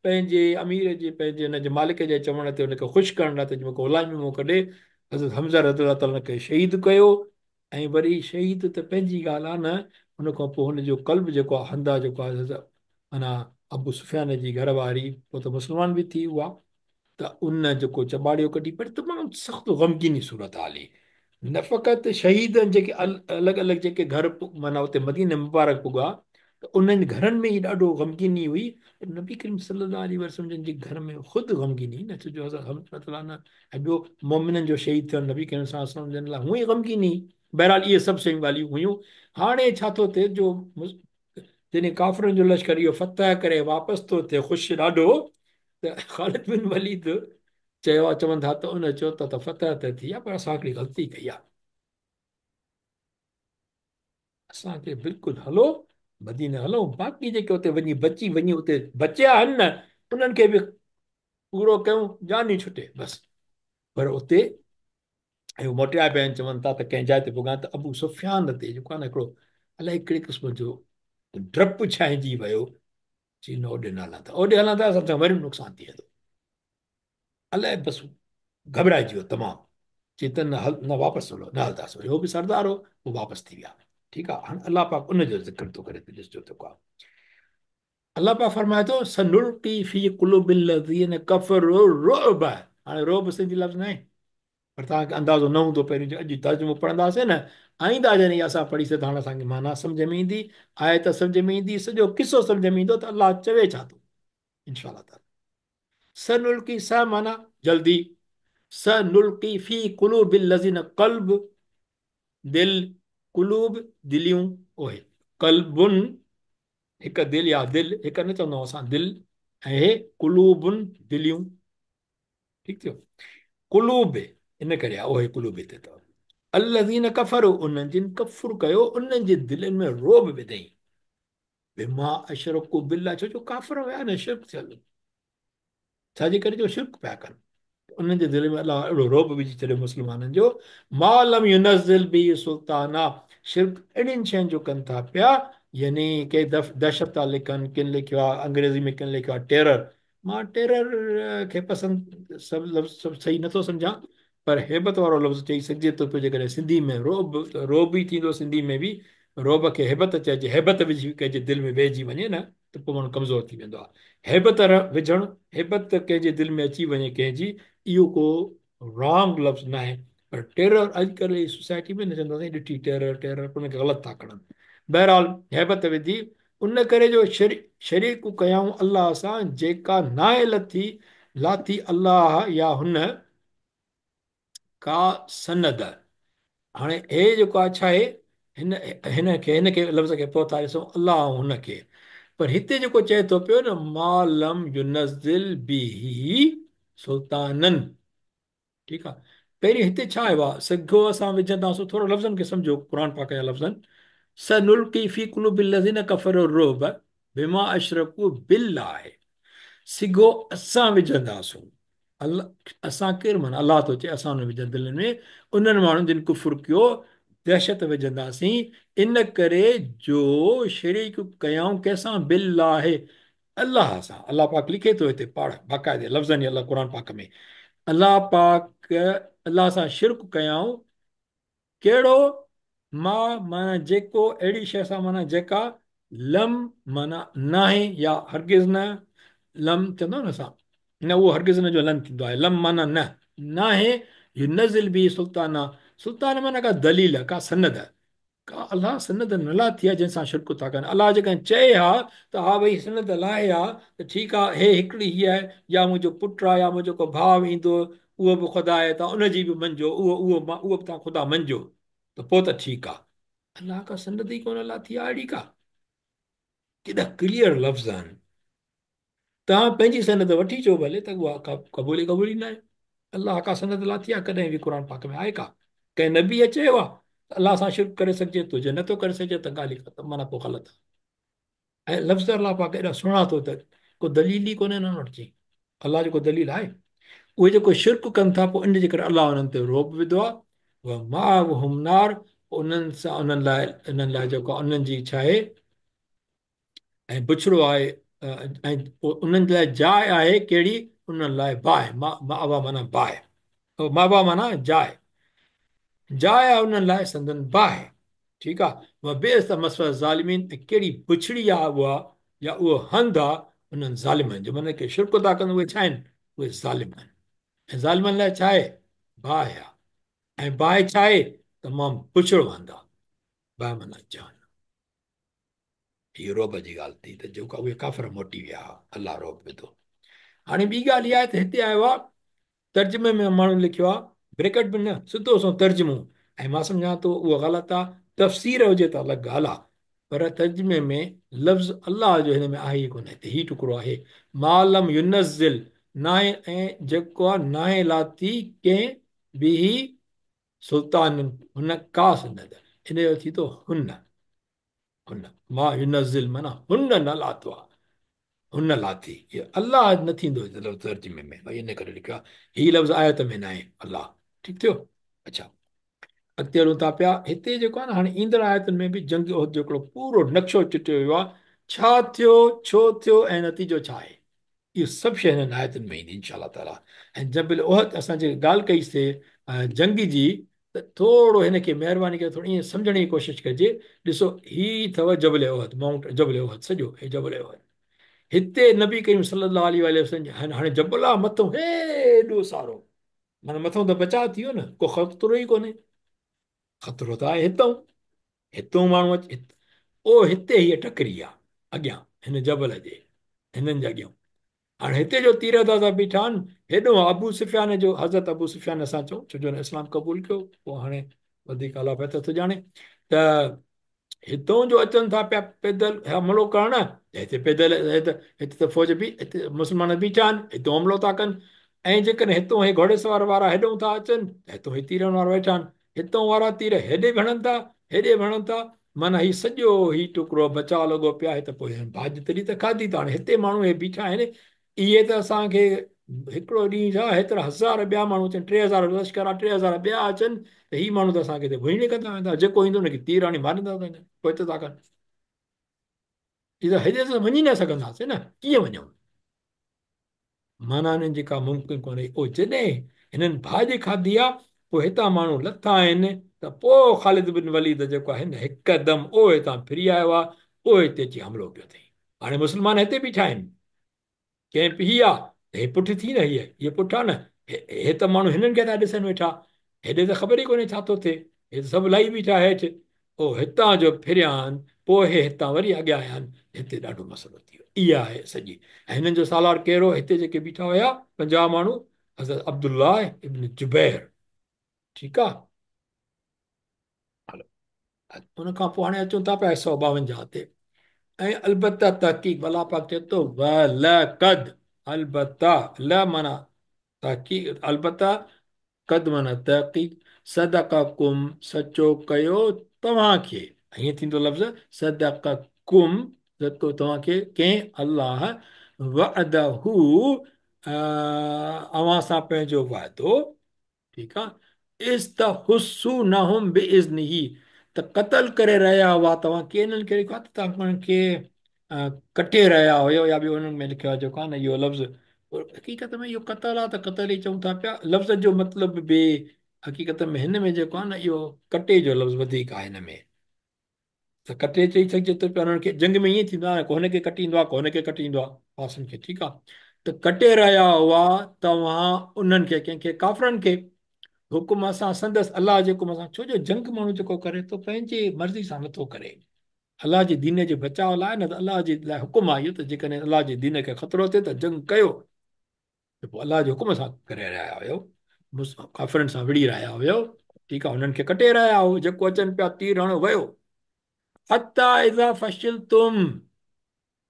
پنهنجي امير جي پنهنجي ان جي مالڪ جي چوڻ تي ان کي خوش ڪرڻ لاء ته جيئن مون کي غلامي مان ڪڍي، حضرت حمزه رضي الله تعالٰي عنه کي شهيد ڪيو. ۽ وري شهيد ته پنهنجي ڳالهه آهي نه، ان کان پوء هن جو ڪلب جيڪو آهي هنده جيڪو آهي حضرت معنيٰ ابو سفيان جي گهر واري پوء ته مسلمان به ٿي اها، ته ان جيڪو چٻاڙيو ڪڍي، پر تمام سخت غمگيني صورتحال هئي. نه فقط شهيدن جيڪي الڳ الڳ جيڪي گهر معنيٰ اتي مديني مبارڪ پڳا ته انهن گهرن ۾ ئي ڏاڍو غمگيني هئي، پر نبي ڪريم صلي الله عليه وسلم جن جي گهر ۾ خود غمگيني نه، ڇو جو حضرت حمزه رضي الله عنه ۽ ٻيو مؤمنن جو شهيد ٿيڻ نبي ڪريم صلي الله عليه وسلم جن لاء هونئن ئي غمگيني. بهرحال اهي سڀ شيون ڳالهيون هيون. هاڻي ڇا ٿو ٿئي جو جڏهن ڪافرن جو لشڪر اهو فتح ڪري واپس ٿو ٿئي خوش ڏاڍو، ته خالد بن وليد چيو آهي، چون ٿا ته ان چيو ته فتح ته ٿي آهي پر اسان هڪڙي غلطي ڪئي آهي، اسان کي بلڪل هلو مديني هلون، باقي جيڪي اتي وڃي بچي وڃي اتي بچيا آهن نه انهن کي به پورو ڪيون، جان ئي ڇٽي بس. پر اتي ۽ هو موٽيا پيا آهن، چون ٿا ته ڪنهن جاء تي پڳا ته ابو سفيان تي جيڪو آهي نه هڪڙو الائي ڪهڙي قسم جو ڊپ ڇانئجي ويو، چي نه اوڏي نه هلان ٿا، اوڏي هلان ٿا اسان سان وري نقصان ٿي ويندو، الائي بس گهٻرائجي ويو تمام، چي ته نه هل نه واپس هلو نه هلنداسين، وري هو به سردار هو، هو واپس ٿي ويا. ٺيڪ آهي، هاڻي الله پاڪ ان جو ذڪر ٿو ڪري ته ڏسجو ته ڪو الله پاڪ فرمائي ٿو سنلقي في قلوب الذين ڪفروا الرعب. هاڻي رعب سنڌي لفظ ناهي، پر توهان کي اندازو نه هوندو پهريون جو اڄ ترجمو پڙهنداسين نه آئنده جڏهن اها اسان پڙهيسين ته هاڻي اسان کي معنيٰ سمجهه ۾ ايندي، آيت سمجهه ۾ ايندي، سڄو قصو سمجهه ۾ ايندو ته الله چوي ڇا ٿو انشاء الله تعالي. سنلقي س معنيٰ جلدي، سنلقي في قلوب الذين قلب دل، قلوب دليون، اهي قلب هڪ دل يا دل هڪ نه چوندا آهيون اسان دل ۽ هي قلوب دليون، ٺيڪ ٿيو قلوب ان ڪري آهي اهي قلوب هتي اٿو الذين ڪفروا انهن جن ڪفر ڪيو انهن جي دلين ۾ رعب وڌئين بما اشرڪوا بالله ڇو جو ڪافر هيا نه شرڪ ٿيل ڇا جي ڪري جو شرڪ پيا ڪن انهن جي دل ۾ الله اهڙو رعب وجهي ڇڏيو مسلمانن جو ما لم ينزل به سلطانا شرڪ اهڙين شين جو ڪن ٿا پيا يعني ڪي دهشت ٿا لکن ڪن لکيو آهي انگريزي ۾ ڪن لکيو آهي ٽيرر مان ٽيرر کي پسند سڀ لفظ سڀ صحيح نٿو سمجهان پر هيبت وارو لفظ چئي سگهجي ٿو پيو جيڪڏهن سنڌي ۾ رعب ته رعب ئي ٿيندو سنڌي ۾ به رعب کي هيبت چئجي هيبت وجهي ڪنهن جي دل ۾ ويهجي وڃي نه ته پوء ماڻهو ڪمزور ٿي ويندو آهي هيبت وجهڻ هيبت ڪنهن جي دل ۾ اچي وڃي ڪنهن جي اهو ڪو رانگ لفظ ناهي پر ٽيرر اڄڪلهه جي سوسائٽي ۾ نه چوندا سائين ڏٺي ٽيرر ٽيرر ان کي غلط ٿا کڻن بهرحال هيبت وڌي ان ڪري جو شريڪ ڪيائون الله سان جيڪا ناهي لٿي لاٿي الله يا هن ڪا سند. هاڻي هي جيڪو آهي ڇا آهي هن هن کي هن کي لفظ کي پوء ٿا ڏسون الله ۽ هن کي پر هتي جيڪو چئي ٿو پيو نه ما لم ينزل به سلطانا ٺيڪ آ پهرين هتي ڇا آيو آ سگهو اسان وجهنداسون ٿورو لفظن کي سمجهو قرآن پاڪ جا لفظن سنلقي في قلوب الذين ڪفروا الرعب بما اشرڪوا بالله سگهو اسان وجهنداسون الله اسان ڪير معنيٰ الله ٿو چئي اسان انهن وجهن دلين ۾ انهن ماڻهن جن ڪفر ڪيو دهشت وجهنداسين ان ڪري جو شريڪ ڪيائون ڪنهن سان بالله الله سان الله پاڪ لکي ٿو هتي پاڻ باقاعدي لفظن الله قرآن پاڪ ۾ الله پاڪ الله سان شرڪ ڪيائون ڪهڙو ما معنيٰ جيڪو اهڙي شيء سان معنيٰ جيڪا لم معنيٰ ناهي يا هرگز نه لم چوندو نه اسان نه اهو هرگز نه جو لن ٿيندو آهي لم معنيٰ نه ناهي ينزل به سلطانا سلطان معنيٰ ڪا دليل ڪا سند ڪا الله سند نه لاٿي آهي جنهن سان شرڪ ٿا ڪن الله جيڪڏهن چئي ها ته ها ڀئي سند لاهي ها ته ٺيڪ آهي هي هڪڙي هي آهي يا منهنجو پٽ آهي يا منهنجو ڪو ڀاء ايندو اهو به خدا آهي تان ان جي به مڃجو اهو اهو اهو به تان خدا مڃجو ته پوء ته ٺيڪ آهي الله ڪا سند ئي ڪونه لاٿي آهي اهڙي ڪا ڪيڏا ڪليئر لفظ آهن توهان پنهنجي سند وٺي اچو ڀلي ته اها قبول ئي قبول ئي ناهي. الله ڪا سند لاٿي آهي ڪڏهن به قرآن پاڪ ۾ آهي ڪا؟ ڪنهن نبيء چيو آهي ته الله سان شرڪ ڪري سگهجي ٿو جي نٿو ڪري سگهجي ته ڳالهه ئي ختم معنيٰ پوء غلط آهي ۽ لفظ الله پاڪ ايڏا سهڻا ٿو ته ڪو دليل ئي ڪونهي انهن وٽ چي الله جو ڪو دليل آهي اهي جيڪو شرڪ ڪن ٿا پوء ان جي ڪري الله انهن تي رعب وڌو آهي وماواهم النار انهن سان انهن لاء انهن لاء جيڪو انهن جي ڇا آهي ۽ بڇڙو آهي ۽ انهن جي لاء جاء آهي ڪهڙي انهن لاء باهه ماوا معنيٰ باهه ماوا معنيٰ جاء جاء آهي انهن لاء سندن باهه ٺيڪ آهي وبئس مثوي الظالمين ۽ ڪهڙي بڇڙي آهي اها يا اهو هنڌ آهي انهن ظالمن جو معنيٰ ڪي شرڪ ٿا ڪن اهي ڇا آهن اهي ظالم آهن ۽ ظالمن لاء ڇا آهي باهه آهي ۽ باهه ڇا آهي تمام بڇڙو هنڌ آهي باهه معنيٰ جهنم هي رعب جي ڳالهه ٿي ته جيڪو اهي ڪافر موٽي ويا ها الله رعب وڌو. هاڻي ٻي ڳالهه اها آهي ته هتي آيو آهي ترجمي ۾ ماڻهن لکيو آهي بريڪٽ ۾ نه سڌو سنئون ترجمو ۽ مان سمجهان ٿو اهو غلط آهي تفسير هجي ته الڳ ڳالهه آهي. पर तर्जुमे में लफ़्ज़ अल्लाह जो हिन में आहे ई कोन, हिते ही टुकड़ो आहे। मा लम युनज़िल नाहे ऐं जेको आहे नाहे लाथी कंहिं बि सुल्तान हुन का सनद, इन जो थी थो हुन, हुन मा युनज़िल माना हुन न लाथो आहे, हुन लाथी, इहो अल्लाह न थींदो लफ़्ज़ तर्जुमे में, भई इन करे लिखियो आहे, हीउ लफ़्ज़ आयत में न आहे अल्लाह। ठीकु थियो। अच्छा अॻिते हलूं था पिया, हिते जेको आहे न हाणे ईंदड़ आयतुनि में बि जंग उहद जो हिकिड़ो पूरो नक्शो चिटियो वियो आहे, छा थियो, छो थियो ऐं नतीजो छा आहे, इहो सभु शइ हिननि आयतुनि में ईंदी इंशा अल्लाह ताला। ऐं जबल उहद असां जेका ॻाल्हि कईसीं जंग जी, त थोरो हिनखे महिरबानी करे थोरो ईअं सम्झण जी कोशिशि कजे। ॾिसो ही अथव जबल उहद, माउंट जबल उहद सॼो, हे जबल उहद हिते नबी करीम सल्लल्लाहु अलैहि वसल्लम हाणे जबल आहे मथों हेॾो सारो, माना मथों त बचाव थी वियो न, को ख़तरो ई कोन्हे, ख़तरो त आहे हितां, हितां माण्हू अचे, ओ हिते हीअ टकरी आहे अॻियां हिन जबल जे, हिननि जे अॻियां। हाणे हिते जो तीर अंदाज़ा बीठा आहिनि, हेॾो अबू सुफियान जो, हज़रत अबू सुफियान असां चऊं, छो जो हिन इस्लाम क़बूल कयो, पोइ हाणे वधीक अलाह बहितर थो ॼाणे। त हितां जो अचनि था पिया पैदल हमलो करण, हिते पैदल, हिते त फ़ौज बि, हिते मुस्लमान बीठा आहिनि, हितां हमलो था कनि। ऐं जेकॾहिं हितां हे घोड़े सवार वारा हेॾो था अचनि, त हितां हे तीरनि वारा वेठा आहिनि, हितां वारा तीर हेॾे बि हणनि था, हेॾे बि हणनि था, माना ही सॼो ही टुकड़ो बचाव लॻो पियो आहे। त पोइ भाॼ तॾहिं त खाधी त हाणे हिते माण्हू हे बीठा आहिनि, इहे त असांखे हिकिड़ो ॾींहुं छा हेतिरा हज़ार ॿिया माण्हू अचनि, 3000 लश्कर आहे, 3000 ॿिया अचनि, त ही माण्हू त असांखे हिते भुञ कंदा वेंदा, जेको ईंदो हुनखे तीर हाणे मारींदा था वञनि, पोइ त था कनि। त हेॾे त वञी न सघंदासीं न, कीअं वञूं, माना हिननि जी का मुमकिन कोन्हे। पोइ जॾहिं हिननि भाॼी खाधी आहे, पोइ हितां माण्हू लथा आहिनि, त पोइ ख़ालिद बिन वलीद जेको आहे न हिकदमि उहो हितां फिरी आयो आहे, उहो हिते अची हमलो कयो अथई। हाणे मुस्लमान हिते बीठा आहिनि, कैंप ही आहे, हे पुठि थी न, हीअ हीअ पुठि आहे न, हे त माण्हू हिननि खे था ॾिसनि वेठा, हेॾे त ख़बर ई कोन्हे छा थो थिए, हे त सभु लाही बीठा हेठि। पोइ हितां जो फिरिया आहिनि, पोइ हे हितां वरी अॻियां आया आहिनि, हिते ॾाढो मसइलो थी वियो। इहा आहे सॼी। ऐं हिननि जो सालार कहिड़ो, हिते जेके बीठा हुया 50 माण्हू, हज़रत अब्दुल्लाह इब्न जुबैर। ठीकु आहे, हलो उन खां पोइ हाणे अचूं था पिया 152 ते। ऐं अलबत्ता तहक़ीक़, अलाह पाक चए थो वलक़द, अलबत्ता ल माना तहक़ीक़, अलबत्ता कद माना तहक़ीक़, सदक़कुम सचो कयो तव्हांखे, हीअं थींदो लफ़्ज़ सदक़कुम, सदको तव्हांखे कंहिं अल्लाह, वअदहू अव्हां सां पंहिंजो वाइदो, ठीकु आहे, इस्तहुस्सूनहुम बिइज़्निही, त क़तल करे रहिया हुआ तव्हां, के हिननि खे लिखियो आहे त तव्हां उन्हनि खे कटे रहिया हुयो, या ॿियो हुननि में लिखियो आहे जेको आहे न इहो लफ़्ज़, हक़ीक़त में इहो क़तल आहे त क़तल ई चऊं था पिया, लफ़्ज़ जो मतिलबु बि हक़ीक़त में हिन में जेको आहे न इहो कटे जो लफ़्ज़ वधीक आहे हिन में, त कटे चई सघिजे थो पियो। हुननि खे जंग में ईअं थींदो आहे, को हुनखे कटींदो आहे, को हुनखे कटींदो आहे पासनि खे, ठीकु आहे। त कटे रहिया हुआ तव्हां उन्हनि खे, कंहिंखे, काफ़रनि खे, हुकुम सां संदसि अल्लाह जे हुकुम सां, छो जो जंग माण्हू जेको करे थो पंहिंजी मर्ज़ी सां नथो करे, अल्लाह जे दीन जे बचाव लाइ न, त अल्लाह जे लाइ हुकुम आहे इहो त जेकॾहिं अल्लाह जे दीन खे ख़तरो थिए त जंग कयो, त पोइ अल्लाह जे हुकुम सां करे रहिया हुयो, काफ़िरनि सां विड़ी रहिया हुयो, ठीकु आहे, हुननि खे कटे रहिया हो, जेको अचनि पिया तीर हणो वियो। हता इज़ा फशिलतुम,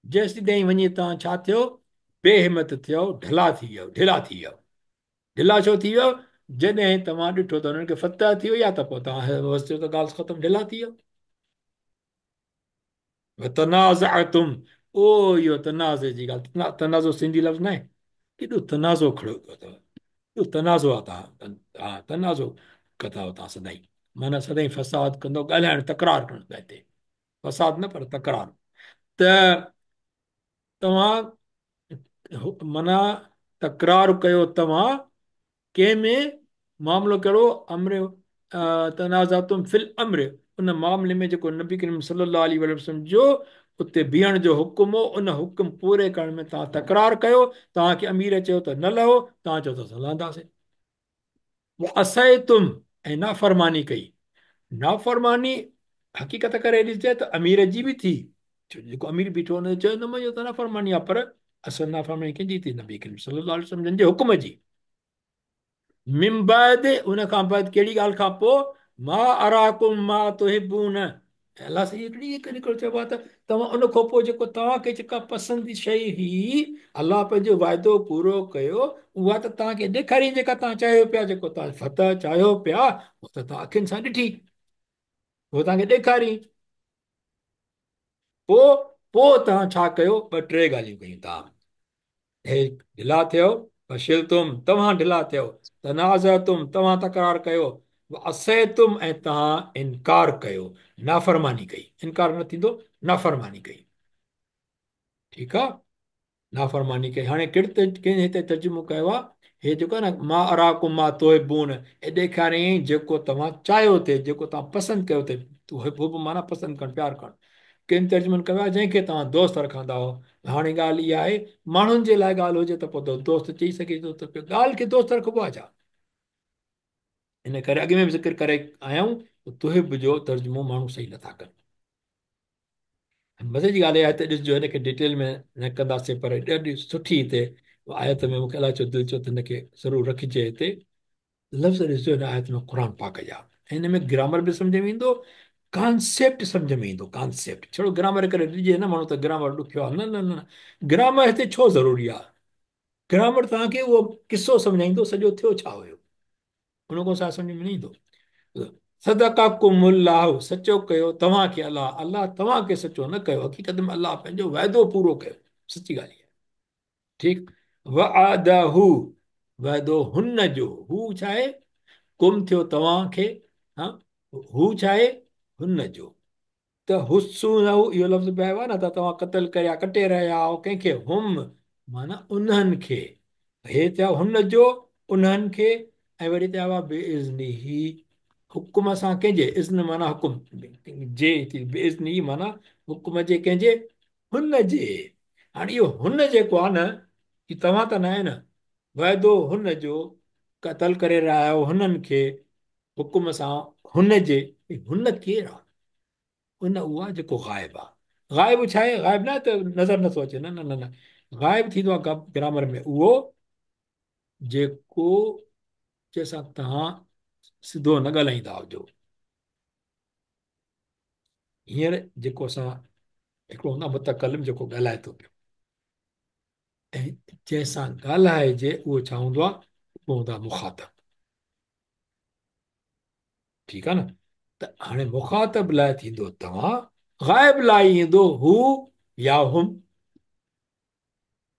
जेसीं ताईं वञी तव्हां छा थियो, बेहिमत थियो, ढिला थी वियो, ढिला थी वियो। ढिला छो थी वियो, जॾहिं तव्हां ॾिठो त हुननि खे फतह थी वई आहे, त पोइ तव्हां बसि थियो त ॻाल्हि ख़तमु, ढिला थी वियो। तनाज़अतुम, ओ इहो तनाज़े जी ॻाल्हि, तनाज़ो सिंधी लफ़्ज़ न आहे, केॾो तनाज़ो खड़ो कयो अथव, केॾो तनाज़ो आहे तव्हां, तनाज़ो कंदा आहियो तव्हां सदाईं, माना सदाईं फसाद कंदो, ॻाल्हाइण, तकरार करणु हिते, फसाद न पर तकरार। त तव्हां माना तकरार कयो तव्हां कंहिं में, मामिलो कहिड़ो, अम्र तनाज़ातुम फिल अम्र, उन मामले में जेको नबी करीम सल्लल्लाहु अलैहि वसल्लम जो उते बीहण जो हुकुम हो, उन हुकुम पूरे करण में तव्हां तकरार कयो, तव्हांखे अमीर चयो त न लहो, तव्हां चयो त असां लहंदासीं। असैतुम, ऐं नाफ़रमानी कई, नाफ़रमानी हक़ीक़त करे ॾिसजे त अमीर जी बि थी, छो जेको अमीर बीठो हुन चयो न मञो त नाफ़रमानी आहे, पर असल नाफ़रमानी कंहिंजी थी, नबी करीम सल्लल्लाहु अलैहि वसल्लम जन जे हुकुम जी। मिन बाद, उन खां बाद कहिड़ी ॻाल्हि खां पोइ, मा अराकुम मा तुहिब्बून, ऐं अलाह साईं हिकिड़ी हिकु हिकिड़ो चइबो आहे त तव्हां उन खां पोइ जेको तव्हांखे जेका पसंदि शइ हुई, अलाह पंहिंजो वाइदो पूरो कयो, उहा त तव्हांखे ॾेखारी जेका तव्हां चाहियो पिया, जेको तव्हां फतह चाहियो पिया, उहो त तव्हां अखियुनि सां ॾिठी, उहो तव्हांखे ॾेखारी। पोइ पोइ तव्हां छा कयो? ॿ टे ॻाल्हियूं कयूं तव्हां। हे ढिला थियो, फशिलतुम, तव्हां ढिला थियो, तनाज़अतुम, तव्हां तकरार कयो, असैतुम, ऐं तव्हां इनकार कयो, नाफ़रमानी कई। इनकार न थींदो, नाफ़रमानी कई। ठीकु आहे, नाफ़रमानी कई। हाणे कहिड़े कंहिं हिते तर्जुमो कयो आहे, हे जेको आहे न, मां अराकुम मां तुहिब्बून, हे ॾेखारियईं जेको तव्हां चाहियो थे, जेको तव्हां पसंदि कयो थे। हुब माना पसंदि करणु, प्यार करणु। किन तर्जुमनि कयो आहे, जंहिंखे तव्हां दोस्त रखंदा हो। हाणे ॻाल्हि इहा आहे, माण्हुनि जे लाइ ॻाल्हि हुजे त पोइ त दोस्त चई सघे थो, त पोइ ॻाल्हि खे दोस्त रखिबो आहे छा? इन करे अॻु में बि ज़िक्र करे आया आहियूं त तुहिब जो तर्जुमो माण्हू सही नथा कनि। मज़े जी ॻाल्हि आहे त ॾिसजो, हिनखे डिटेल में न कंदासीं, पर ॾाढी सुठी हिते आयत में मूंखे अलाए छो दिलि चयो त हिनखे ज़रूरु रखिजे। हिते लफ़्ज़ ॾिसजो हिन आयत में क़ुर पाक जा, हिन में ग्रामर बि सम्झ में ईंदो, कॉन्सेप्ट सम्झ में ईंदो। कॉन्सेप्ट छड़ो ग्रामर करे ॾिजे न माण्हू त ग्रामर ॾुखियो आहे, न न न, ग्रामर हिते छो ज़रूरी आहे? ग्रामर तव्हांखे उहो किसो सम्झाईंदो सॼो थियो छा हुयो, उन खां सवाइ सम्झ में न ईंदो। सदक़कुमुल्लाह, सचो कयो तव्हांखे अलाह, अलाह तव्हांखे सचो न कयो, हक़ीक़त में अलाह पंहिंजो वाइदो पूरो कयो, सची ॻाल्हि आहे। ठीकु, वअदहू, वाइदो हुन जो, हू छा आहे? कुम थियो तव्हांखे, हा, हू छा आहे? हुन जो। त हुसूनहू, इहो लफ़्ज़ बि आयो आहे न, त तव्हां क़तल करिया, कटे रहिया आहियो कंहिंखे? हुम माना उन्हनि खे। हे थिया हुन जो, उन्हनि खे, ऐं वरी थिया हुआ बेइज़्निही, हुकुम सां कंहिंजे? इज़्न माना हुकुम जे थी, बेइज़्निही माना हुकुम जे, कंहिंजे? हुन जे। हाणे इहो हुन जेको आहे न, ही तव्हां त न आहे न, वाइदो हुन जो, क़तल करे रहिया आहियो हुननि खे हुकुम सां हुन जे। हुन केरु आहे? हुन उहो आहे जेको ग़ाइब आहे। ग़ाइब छा आहे? ग़ाइब न आहे त नज़र नथो अचे, न न न न, ग़ाइब थींदो आहे ग्रामर में उहो जेको जंहिंसां तव्हां सिधो न ॻाल्हाईंदा हुजो। हींअर जेको असां हिकिड़ो हूंदो आहे मुतकलिम, जेको ॻाल्हाए थो पियो, ऐं जंहिंसां ॻाल्हाइजे उहो छा हूंदो आहे? उहो हूंदो आहे मुखातब। ठीकु आहे न? त हाणे मुखातब लाइ थींदो तव्हां, ग़ाइब लाइ ईंदो हू या हुम,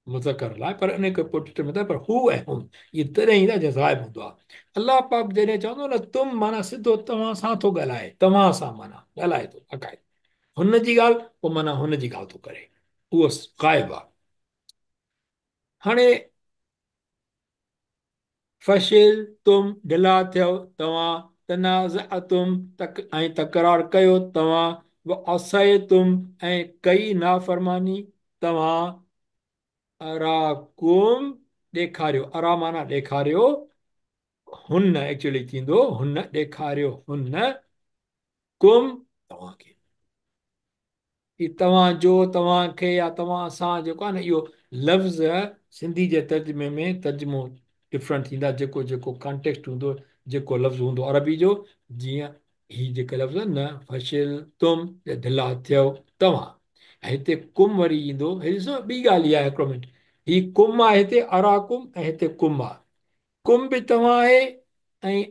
मुज़क्कर लाइ, पर इन खे पोइ में पर हू ऐं हुम इहे तॾहिं ईंदा जॾहिं ग़ाइब हूंदो आहे। अलाह पाक जॾहिं चवंदो न तुम, माना सिधो तव्हां सां थो ॻाल्हाए, तव्हां सां माना ॻाल्हाए थो बाक़ाइदो, हुन जी ॻाल्हि पोइ माना हुन जी ॻाल्हि थो करे, उहो ग़ाइब आहे। हाणे फशिल तुम, ढिला थियो तव्हां, तनाज़अतुम तक ऐं तकरार कयो तव्हां, व असैतुम ऐं कई नाफ़रमानी तव्हां, अराकुम ॾेखारियो, अरा माना ॾेखारियो, हुन एक्चुअली थींदो हुन ॾेखारियो, हुन कुम तव्हांखे, ही तव्हांजो, तव्हांखे या तव्हां सां जेको आहे न, इहो लफ़्ज़ सिंधी जे तर्जुमे में तर्जुमो डिफरेंट थींदा, जेको जेको कॉन्टेक्स्ट हूंदो, जेको लफ़्ज़ हूंदो अरबी जो, जीअं ही जेके लफ़्ज़ आहिनि न, फशिल तुम ढिला थियो तव्हां, ऐं हिते कुम वरी ईंदो। हे ॾिसो ॿी ॻाल्हि इहा आहे, हिकिड़ो मिंट, ही कुम आहे हिते अराकुम ऐं हिते कुम आहे, कुम बि तव्हां आहे ऐं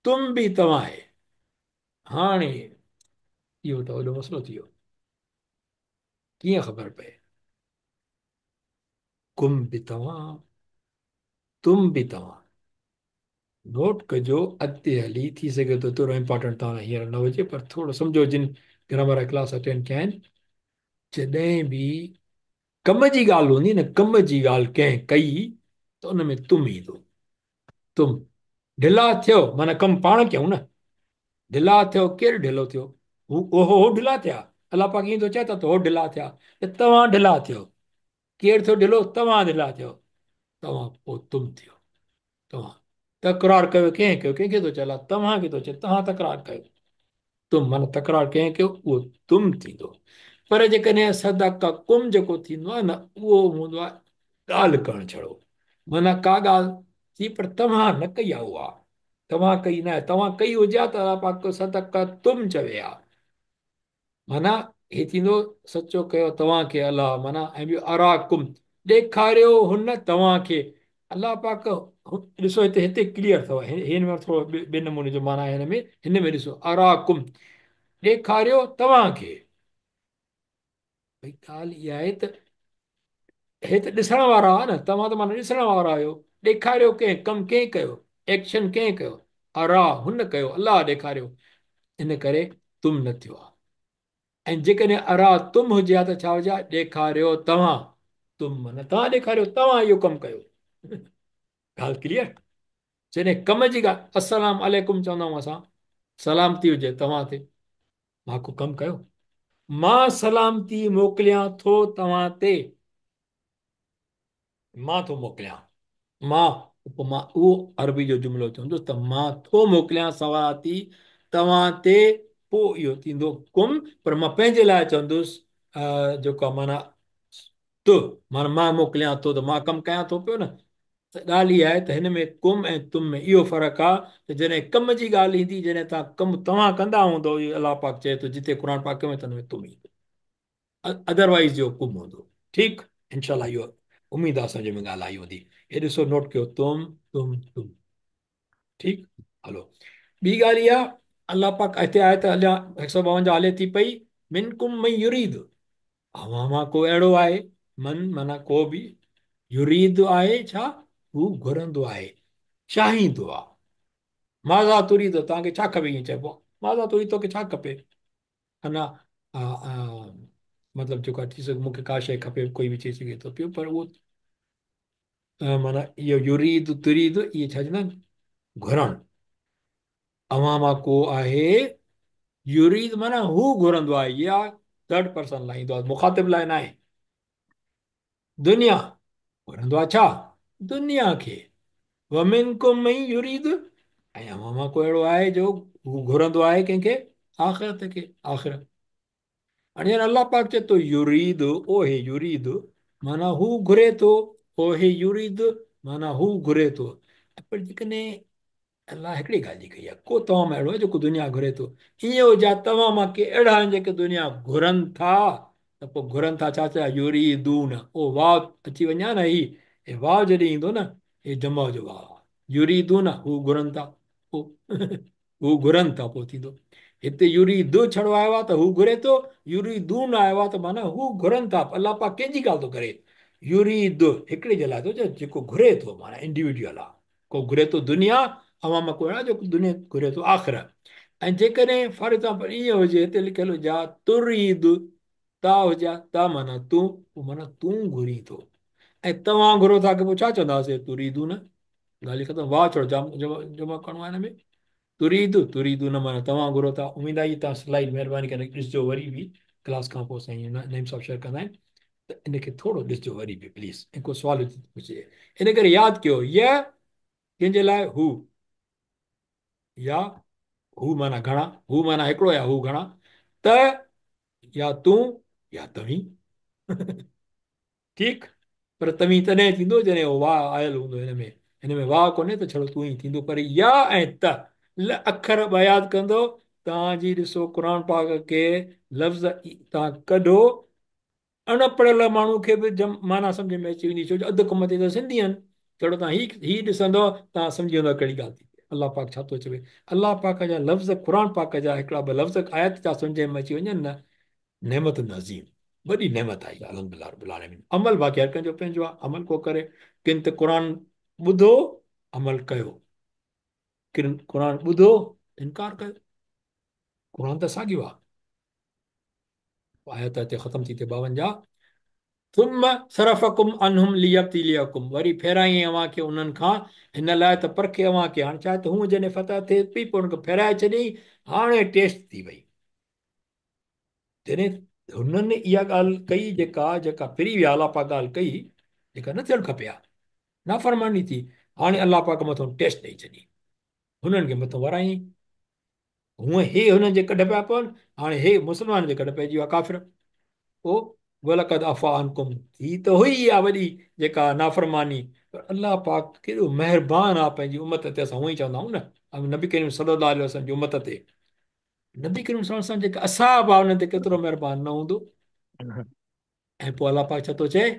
तुम बि तव्हां आहे। हाणे इहो त वॾो मसइलो थी वियो, कीअं ख़बर पए? कुम बि तव्हां, तुम बि तव्हां। नोट कजो, अॻिते हली थी सघे थो थोरो इम्पोर्टेंट तव्हां हींअर न हुजे, पर थोरो सम्झो जिन ग्रामर जा क्लास अटेंड कया आहिनि, जॾहिं बि कम जी ॻाल्हि हूंदी न, कम जी ॻाल्हि कंहिं कई त उन में तुम ईंदो। तुम ढिला थियो माना कमु पाण कयूं न, ढिला थियो, केरु ढिलो थियो? हू हो ढिला थिया, अलाह पाक ईअं थो चए त हो ढिला थिया, त तव्हां ढिला थियो, केरु थियो ढिलो? तव्हां ढिला थियो, तव्हां पोइ तुम थियो। तव्हां तकरार कयो, कंहिं कयो? कंहिंखे थो चए? अलाह तव्हांखे थो चए, तव्हां तकरार कयो, तुम माना तकरार कंहिं कयो, उहो तुम थींदो। पर जेकॾहिं सदका कुम जेको थींदो आहे न, उहो हूंदो आहे ॻाल्हि करणु छड़ो, माना का ॻाल्हि थी पर तव्हां न कई आहे, उहा तव्हां कई न आहे, तव्हां कई हुजे हा त अलाह पाक सदका तुम चवे हा, معنيٰ هي ٿيندو سچو ڪيو توهان کي الله معنيٰ ۽ ٻيو اراڪم ڏيکاريو هن توهان کي الله پاڪ ڏسو هتي هتي ڪليئر اٿو هن ۾ ٿورو ٻئي نموني جو معنيٰ آهي هن ۾ هن ۾ ڏسو اراڪم ڏيکاريو توهان کي ڀئي ڳالهه اها آهي ته هي ته ڏسڻ وارا آ نه توهان ته معنيٰ ڏسڻ وارا آهيو ڏيکاريو ڪنهن ڪم ڪنهن ڪيو ايڪشن ڪنهن ڪيو ارا هن ڪيو الله ڏيکاريو ان ڪري تم نه ٿيو آ ۽ جيڪڏهن ارا تم هجي ها ته ڇا هجي ها ڏيکاريو توهان تم معنيٰ توهان ڏيکاريو توهان اهو ڪم ڪيو ڳالهه ڪليئر جڏهن ڪم جي ڳالهه السلام عليڪم چوندا آهيون اسان سلامتي هجي توهان تي مان ڪو ڪم ڪيو؟ مان سلامتي موڪليان ٿو توهان تي. مان ٿو موڪليان. مان، پوء مان اهو عربي جو جملو چوندس ته مان ٿو موڪليان سلامتي توهان تي، پوء اهو ٿيندو ڪم، پر مان پنهنجي لاء چوندس جيڪو آهي معنيٰ ته، معنيٰ مان موڪليان ٿو ته مان ڪم ڪيان ٿو پيو نه، ته ڳالهه اها آهي ته هن ۾ ڪم ۽ تم ۾ اهو فرق آهي ته جڏهن ڪم جي ڳالهه ايندي جڏهن توهان ڪم توهان ڪندا هوندؤ اهو الله پاڪ چئي ٿو جتي قرآن پاڪ ۾ ته ان ۾ تم ايندو ادروائيز جو ڪم هوندو ٺيڪ انشاء الله اهو اميد آهي سمجهه ۾ ڳالهه آئي هوندي هي ڏسو نوٽ ڪيو تم تم تم ٺيڪ هلو ٻي ڳالهه اها الله پاڪ هتي آيت اڃا هڪ سؤ ٻاونجاهه هلي ٿي پئي منڪم من يريد اوهان مان ڪو اهڙو آهي من معنيٰ ڪو به يريد آهي ڇا هو گهرندو آهي چاهيندو آهي ماذا تريد توهان کي ڇا کپي ائين چئبو آهي ماذا تريد توکي ڇا کپي انا مطلب جيڪو ٿي سگهي مونکي ڪا شيء کپي ڪوئي به چئي سگهي ٿو پيو پر اهو معنيٰ اهو يريد تريد اهي ڇا چوندا آهن گهرڻ اوهان مان ڪو آهي يريد معنيٰ هو گهرندو آهي يا ٿرڊ پرسن لاء ايندو آهي مخاطب لاء ناهي دنيا گهرندو آهي ڇا دنيا کي ومنڪم من يريد ۽ اوهان مان ڪو اهڙو آهي جو هو گهرندو آهي ڪنهن کي آخرت کي آخرت هاڻي جڏهن الله پاڪ چئي ٿو يريد او هي يريد معنيٰ هو گهري ٿو او هي يريد معنيٰ هو گهري ٿو پر جيڪڏهن الله هڪڙي ڳالهه جي ڪئي آهي ڪو توهان مان اهڙو آهي جيڪو دنيا گهري ٿو ائين هجي توهان مان ڪي اهڙا آهن جيڪي دنيا گهرن ٿا ته پوء گهرن ٿا ڇا چئي يريدون او واو اچي وڃي نه هي هي واو جڏهن ايندو نه هي جمع جو واو يريدون هو گهرن ٿا پوء هو گهرن ٿا پوء ٿيندو. هتي يريد ڇڙو آيو آهي ته هو گهري ٿو، يريدون آيو آهي ته معنيٰ هو گهرن ٿا. الله پاڪ ڪنهن جي ڳالهه ٿو ڪري؟ يريد هڪڙي جي لاء ٿو چئي جيڪو گهري ٿو معنيٰ انڊيوڊيول آهي. ڪو گهري ٿو دنيا، اوهان مان ڪو اهڙو آهي جيڪو دنيا گهري ٿو آخرت. ۽ جيڪڏهن فار ايگزامپل ائين هجي هتي لکيل هجي ها تريد تا هجي ها تا معنيٰ تون پوء معنيٰ تون گهرين ٿو ۽ توهان گهرو ٿا ته پوء ڇا چونداسين تريدون ڳالهه ختم واو ڇڙو جمع ڪرڻو آهي هن ۾ تريد تريدون معنيٰ توهان گهرو ٿا اميد آهي توهان سلائيڊ مهرباني ڪري ڏسجو وري به ڪلاس کان پوء سائين نعيم صاحب شيئر ڪندا آهن ته ان کي ٿورو ڏسجو وري به پليز ۽ ڪو سوال هجي ته پڇجي ان ڪري ياد ڪيو يه ڪنهن جي لاء هو يا هو معنيٰ گهڻا هو معنيٰ هڪڙو يا هو گهڻا ته يا تون يا توهين ٺيڪ، پر توهين تڏهن ٿيندو جڏهن اهو واء آيل هوندو هن ۾. هن ۾ واء ڪونهي ته ڇڙو تون ئي ٿيندو پر يا ۽ ته ل اکر ٻه ياد ڪندو توهان جي ڏسو قرآن پاڪ کي لفظ توهان ڪڍو اڻ پڙهيل ماڻهو کي به معنيٰ سمجهه ۾ اچي ويندي ڇو جو اڌ کان مٿي ته سنڌي آهن ڇڙو توهان هي هي ڏسندو توهان سمجهي ويندو ڪهڙي ڳالهه ٿي ٿئي الله پاڪ ڇا ٿو چوي الله پاڪ جا لفظ قرآن پاڪ جا هڪڙا ٻه لفظ آيت جا سمجهه ۾ اچي وڃن نه نعمت عظيم وڏي نعمت آئي الحمدلله رب العالمين عمل باقي هر ڪنهن جو پنهنجو آهي عمل ڪو ڪري ڪن ته قرآن ٻڌو عمل ڪيو ڪن قرآن ٻڌو انڪار ڪيو قرآن ته ساڳيو آهي آيت هتي ختم ٿي ٿئي 52 ثم صرفڪم عنهم ليبتليڪم وري ڦيرايائين اوهان کي انهن کان هن لاء ته پرکي اوهان کي هاڻ ڇا آهي ته هونء جڏهن فتح ٿئي پئي پوء انهن کي ڦيرائي ڇڏيائين هاڻي ٽيسٽ ٿي وئي جڏهن هنن اها ڳالهه ڪئي جيڪا جيڪا ڦري ويا الله پاڪ ڳالهه ڪئي جيڪا نه ٿيڻ کپي ها نافرماني ٿي هاڻي الله پاڪ مٿون ٽيسٽ ڏئي ڇڏي هنن کي مٿون ورائين هونء هي هنن جي ڪڍ پيا پون هاڻي هي مسلمان جي ڪڍ پئجي ويا ڪافر پوء ولقد عفا عنڪم ٿي ته هئي اها وڏي جيڪا نافرماني پر الله پاڪ ڪيڏو مهربان آ پنهنجي امت تي اسان هونء ئي چوندا آهيون نه نبي ڪريم صلي الله عليه وسلم جي امت تي. نبي ڪريم صلي الله عليه وسلم جيڪا اصحاب آ انهن تي ڪيترو مهربان نه هوندو. ۽ پوء الله پاڪ ڇا ٿو چئي؟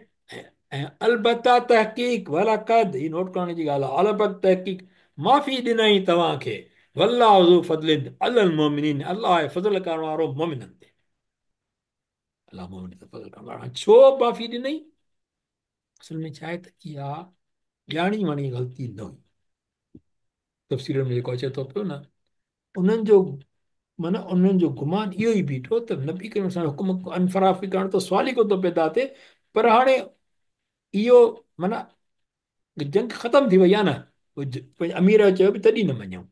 ۽ البته تحقيق ولقد، هي نوٽ ڪرڻ جي ڳالهه آهي، البته تحقيق معافي ڏنائين توهان کي، والله ذو فضل علي المؤمنين، الله آهي فضل ڪرڻ وارو مؤمنن تي. الله مؤمنن تي فضل ڪرڻ وارو آهي. ڇو معافي ڏنائين؟ اصل ۾ ڇا آهي ته اها ڄاڻي واڻي غلطي نه هئي. تفسيرن ۾ جيڪو اچي ٿو پيو نه، انهن جو معنيٰ انهن جو گمان اهو ئي بيٺو ته نبي ڪريم صلي الله عليه وسلم حڪم انفرافي ڪرڻ ته سوال ئي ڪونه ٿو پيدا ٿئي، پر هاڻي اهو معنيٰ جنگ ختم ٿي وئي آهي نه، پنهنجي امير چيو به تڏهن نه مڃيائون،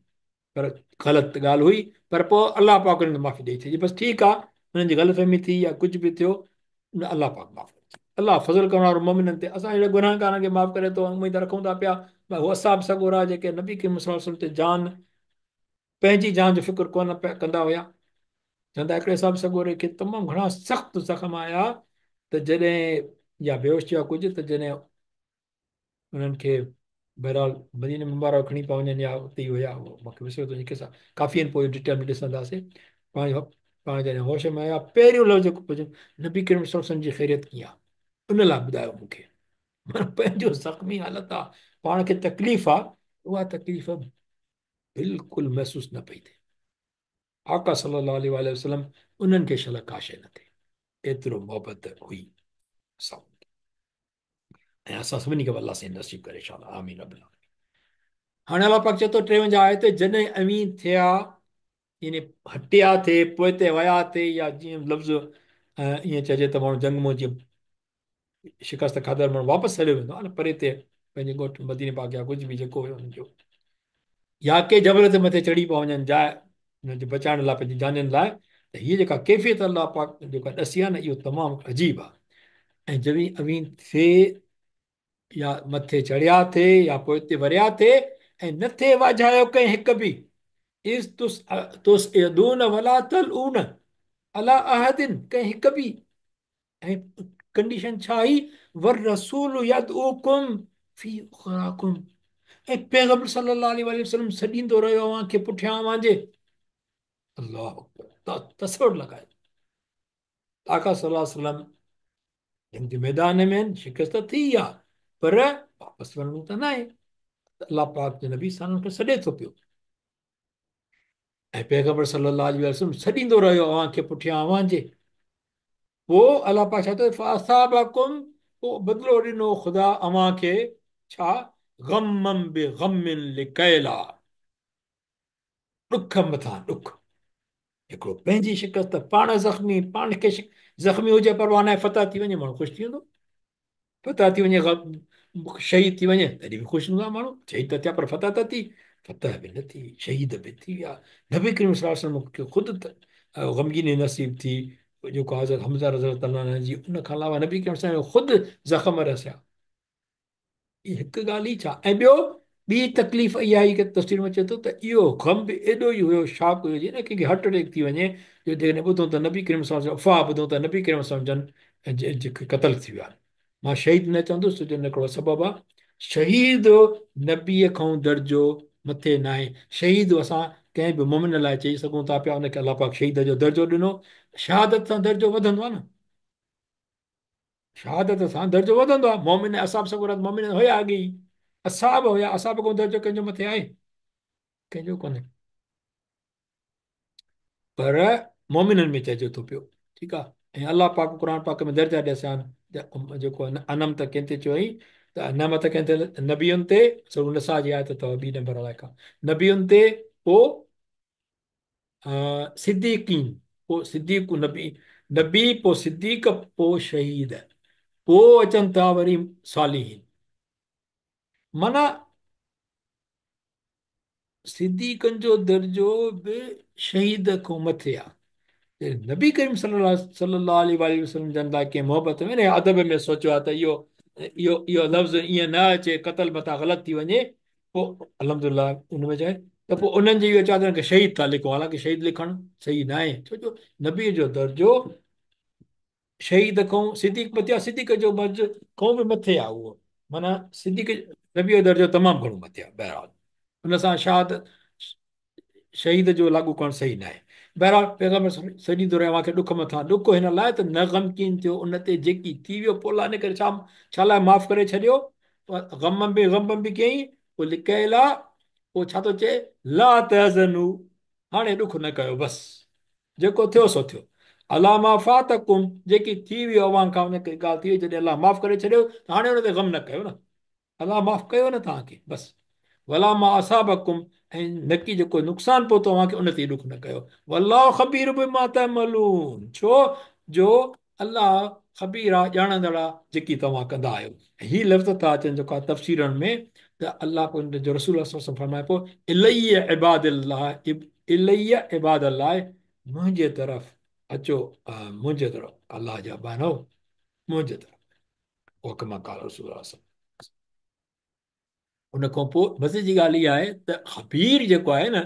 پر غلط ڳالهه هئي، پر پوء الله پاڪ انهن کي معافي ڏئي ڇڏي، بس ٺيڪ آهي انهن جي غلط فهمي ٿي يا ڪجهه به ٿيو، الله پاڪ معاف ڪري ڇڏي. الله فضل ڪرڻ وارو مؤمنن تي اسان جهڙي گناهگارن کي معاف ڪري ٿو، اميد رکون ٿا پيا هو اصحاب سڳورا جيڪي نبي ڪريم صلي الله عليه وسلم تي جان پنهنجي جان جو فڪر ڪونه پيا ڪندا هيا. چوندا هڪڙي اصحاب سڳوري کي تمام گهڻا سخت زخم آيا ته جڏهن يا بيهوش ٿي ويا ڪجهه ته جڏهن انهن کي بهرحال مديني مبارڪ کڻي پيا وڃن يا اتي ئي هيا مونکي وسريو ٿو وڃي قصا ڪافي آهن پوء ڊيٽيل ۾ ڏسنداسين. پاڻ پاڻ جڏهن هوش ۾ آيا پهريون لفظ جيڪو پڇيو نبي ڪريم صلي الله عليه وسلم جي خيريت ڪيئن آهي ان لاء ٻڌايو مونکي. معنيٰ پنهنجو زخمي حالت آ پاڻ کي تڪليف آ اها تڪليف بلڪل محسوس نه پئي ٿئي. آقا صلي الله عليه واٰله وسلم انهن کي شل ڪا شيء نه ٿئي، ايترو محبت هئي اسان کي ۽ اسان سڀني کي به الله سائين نصيب ڪري انشاء الله، آمين رب العالمين. هاڻي الله پاڪ چئي ٿو 53 آيت جڏهن اوهين ٿيا يعني هٽيا ٿي پوئتي ويا ٿي يا جيئن لفظ ائين چئجي ته ماڻهو جنگ مان جيئن شڪست کاڌل ماڻهو واپس هليو ويندو آهي نه پري تي پنهنجي ڳوٺ مديني پاڪ يا ڪجهه به جيڪو هيو انهن جو يا ڪي جبل تي مٿي چڙهي پيا وڃن جاء انهن جي بچائڻ لاء پنهنجي جانين لاء ته هيء جيڪا ڪيفيت الله پاڪ جيڪا ڏسي آهي نه اهو تمام عجيب آهي ۽ جڏهن اوهين ٿي يا مٿي چڙهيا ٿي يا پوئتي وريا ٿي ۽ نه ٿي واجهايو ڪنهن هڪ به اذ تصعدون ولا تلوون علي احد ڪنهن هڪ به ۽ ڪنڊيشن ڇا هئي والرسول يدعوڪم في اخراڪم ۽ پيغمبر صلي الله عليه وآله وسلم سڏيندو رهيو اوهان کي پٺيان اوهان جي. الله اڪبر تصور لڳايو آقا صلي الله عليه وسلم جنگ جي ميدان ۾ شڪست ٿي آ پر واپس وڃڻو ته ناهي، الله پاڪ جي نبي صلي الله عليه وسلم کي سڏي ٿو پيو ۽ پيغمبر صلي الله عليه وسلم سڏيندو رهيو اوهان کي پٺيان اوهان جي. پوء الله پاڪ ڇا چيو فاثابڪم پوء بدلو ڏنو خدا اوهان کي ڇا غما بغم لڪيلا ڏک مٿان ڏک هڪڙو پنهنجي شڪست پاڻ زخمي پاڻ کي زخمي هجي پرواهه ناهي فتح ٿي وڃي ماڻهو خوش ٿي ويندو فتح ٿي وڃي شهيد ٿي وڃي تڏهن به خوش هوندا ماڻهو شهيد ته ٿيا پر فتح ته ٿي فتح به نه ٿي شهيد به ٿي ويا نبي ڪريم صلي الله عليه وسلم کي خود غمگيني نصيب ٿي جيڪو حضرت حمزه رضي الله تعالٰي عنه جي ان کان علاوه نبي ڪريم صلي الله عليه وسلم خود زخم رسيا هي هڪ ڳالهه ئي ڇا ۽ ٻيو ٻي تڪليف اها هئي ڪه تفسير ۾ اچي ٿو ته اهو غم به ايڏو ئي هيو شاڪ هيو جيئن نه ڪنهن کي هارٽ اٽيڪ ٿي وڃي جو جيڪڏهن ٻڌون ته نبي ڪريم صلي الله عليه وسلم افواهه ٻڌون ته نبي ڪريم صلي الله عليه وسلم جن قتل ٿي ويا مان شهيد نه چوندس ڇو جو ان هڪڙو سبب آهي شهيد نبي کان درجو مٿي ناهي شهيد اسان ڪنهن به مومن لاء چئي سگهون ٿا پيا ان کي الله پاڪ شهيد جو درجو ڏنو شهادت سان درجو وڌندو آهي نه شهادت سان درجو وڌندو آهي مؤمن اصحاب سڳورا ته مؤمن هيا اڳي ئي اصحاب هيا اصحاب کان درجو ڪنهن جو مٿي آهي ڪنهن جو ڪونهي پر مؤمنن ۾ چئجي ٿو پيو ٺيڪ آهي ۽ الله پاڪ قرآن پاڪ ۾ درجا ڏسيا آهن جيڪو انعمت ڪنهن تي چيو ته نعمت ڪنهن تي نبين تي سورة نساء جي آيت اٿو ٻي نمبر الائي کان نبين تي پوء صديقين پوء صديق نبي نبي پوء صديق پوء شهيد پوء اچن ٿا وري صالحين معنيٰ صديقن جو درجو به شهيد کان مٿي آ نبي ڪريم صلي الله صلي الله عليه واٰله وسلم جن لاء ڪنهن محبت ۾ نه ادب ۾ سوچيو آ ته اهو اهو اهو لفظ ائين نه اچي قتل متان غلط ٿي وڃي پوء الحمدلله ان ۾ چئي ته پوء انهن جي اهو چاهه ته شهيد ٿا لکون حالانڪه شهيد لکڻ صحيح نه آهي ڇو جو نبي جو درجو شهيد کان صديق مٿي آهي صديق جو درجو کان به مٿي آهي اهو معنيٰ صديق نبي جو درجو تمام گهڻو مٿي آهي بهرحال ان سان شهادت شهيد جو لاڳو ڪرڻ صحيح نه آهي. بهرحال پيغمبر سڏيندو رهيو اوهان کي ڏک مٿان ڏک هن لاء ته نه غمگين ٿيو ان تي جيڪي ٿي ويو، پوء الله ان ڪري ڇا ڇا لاء معاف ڪري ڇڏيو، غم به غم به ڪيائين، پوء لڪي لا پوء ڇا ٿو چئي، لا تحزنوا هاڻي ڏک نه ڪيو بس جيڪو ٿيو سو ٿيو، عليٰ ما فاتڪم جيڪي ٿي ويو اوهان کان ان کي ڳالهه ٿي وئي، جڏهن الله معاف ڪري ڇڏيو ته هاڻي ان تي غم نه ڪيو نه. الله معاف ڪيو نه توهان کي بس ولا ما اصابڪم ۽ نڪي جيڪو نقصان پهتو اوهان کي ان تي ڏک نه ڪيو والله خبير بما تعملون ڇو جو الله خبير آ ڄاڻندڙ آ جيڪي توهان ڪندا آهيو هي لفظ ٿا اچن جيڪا تفسيرن ۾ ته الله پاڪ جو رسول الله صلي الله عليه وسلم فرمائي پيو الي عباد الله الي عباد الله منهنجي طرف اچو منهنجي طرف الله جا ٻانهو منهنجي طرف او ڪما قال رسول الله صلي الله عليه وسلم. ان کان پوء مزي جي ڳالهه اها آهي ته خبير جيڪو آهي نه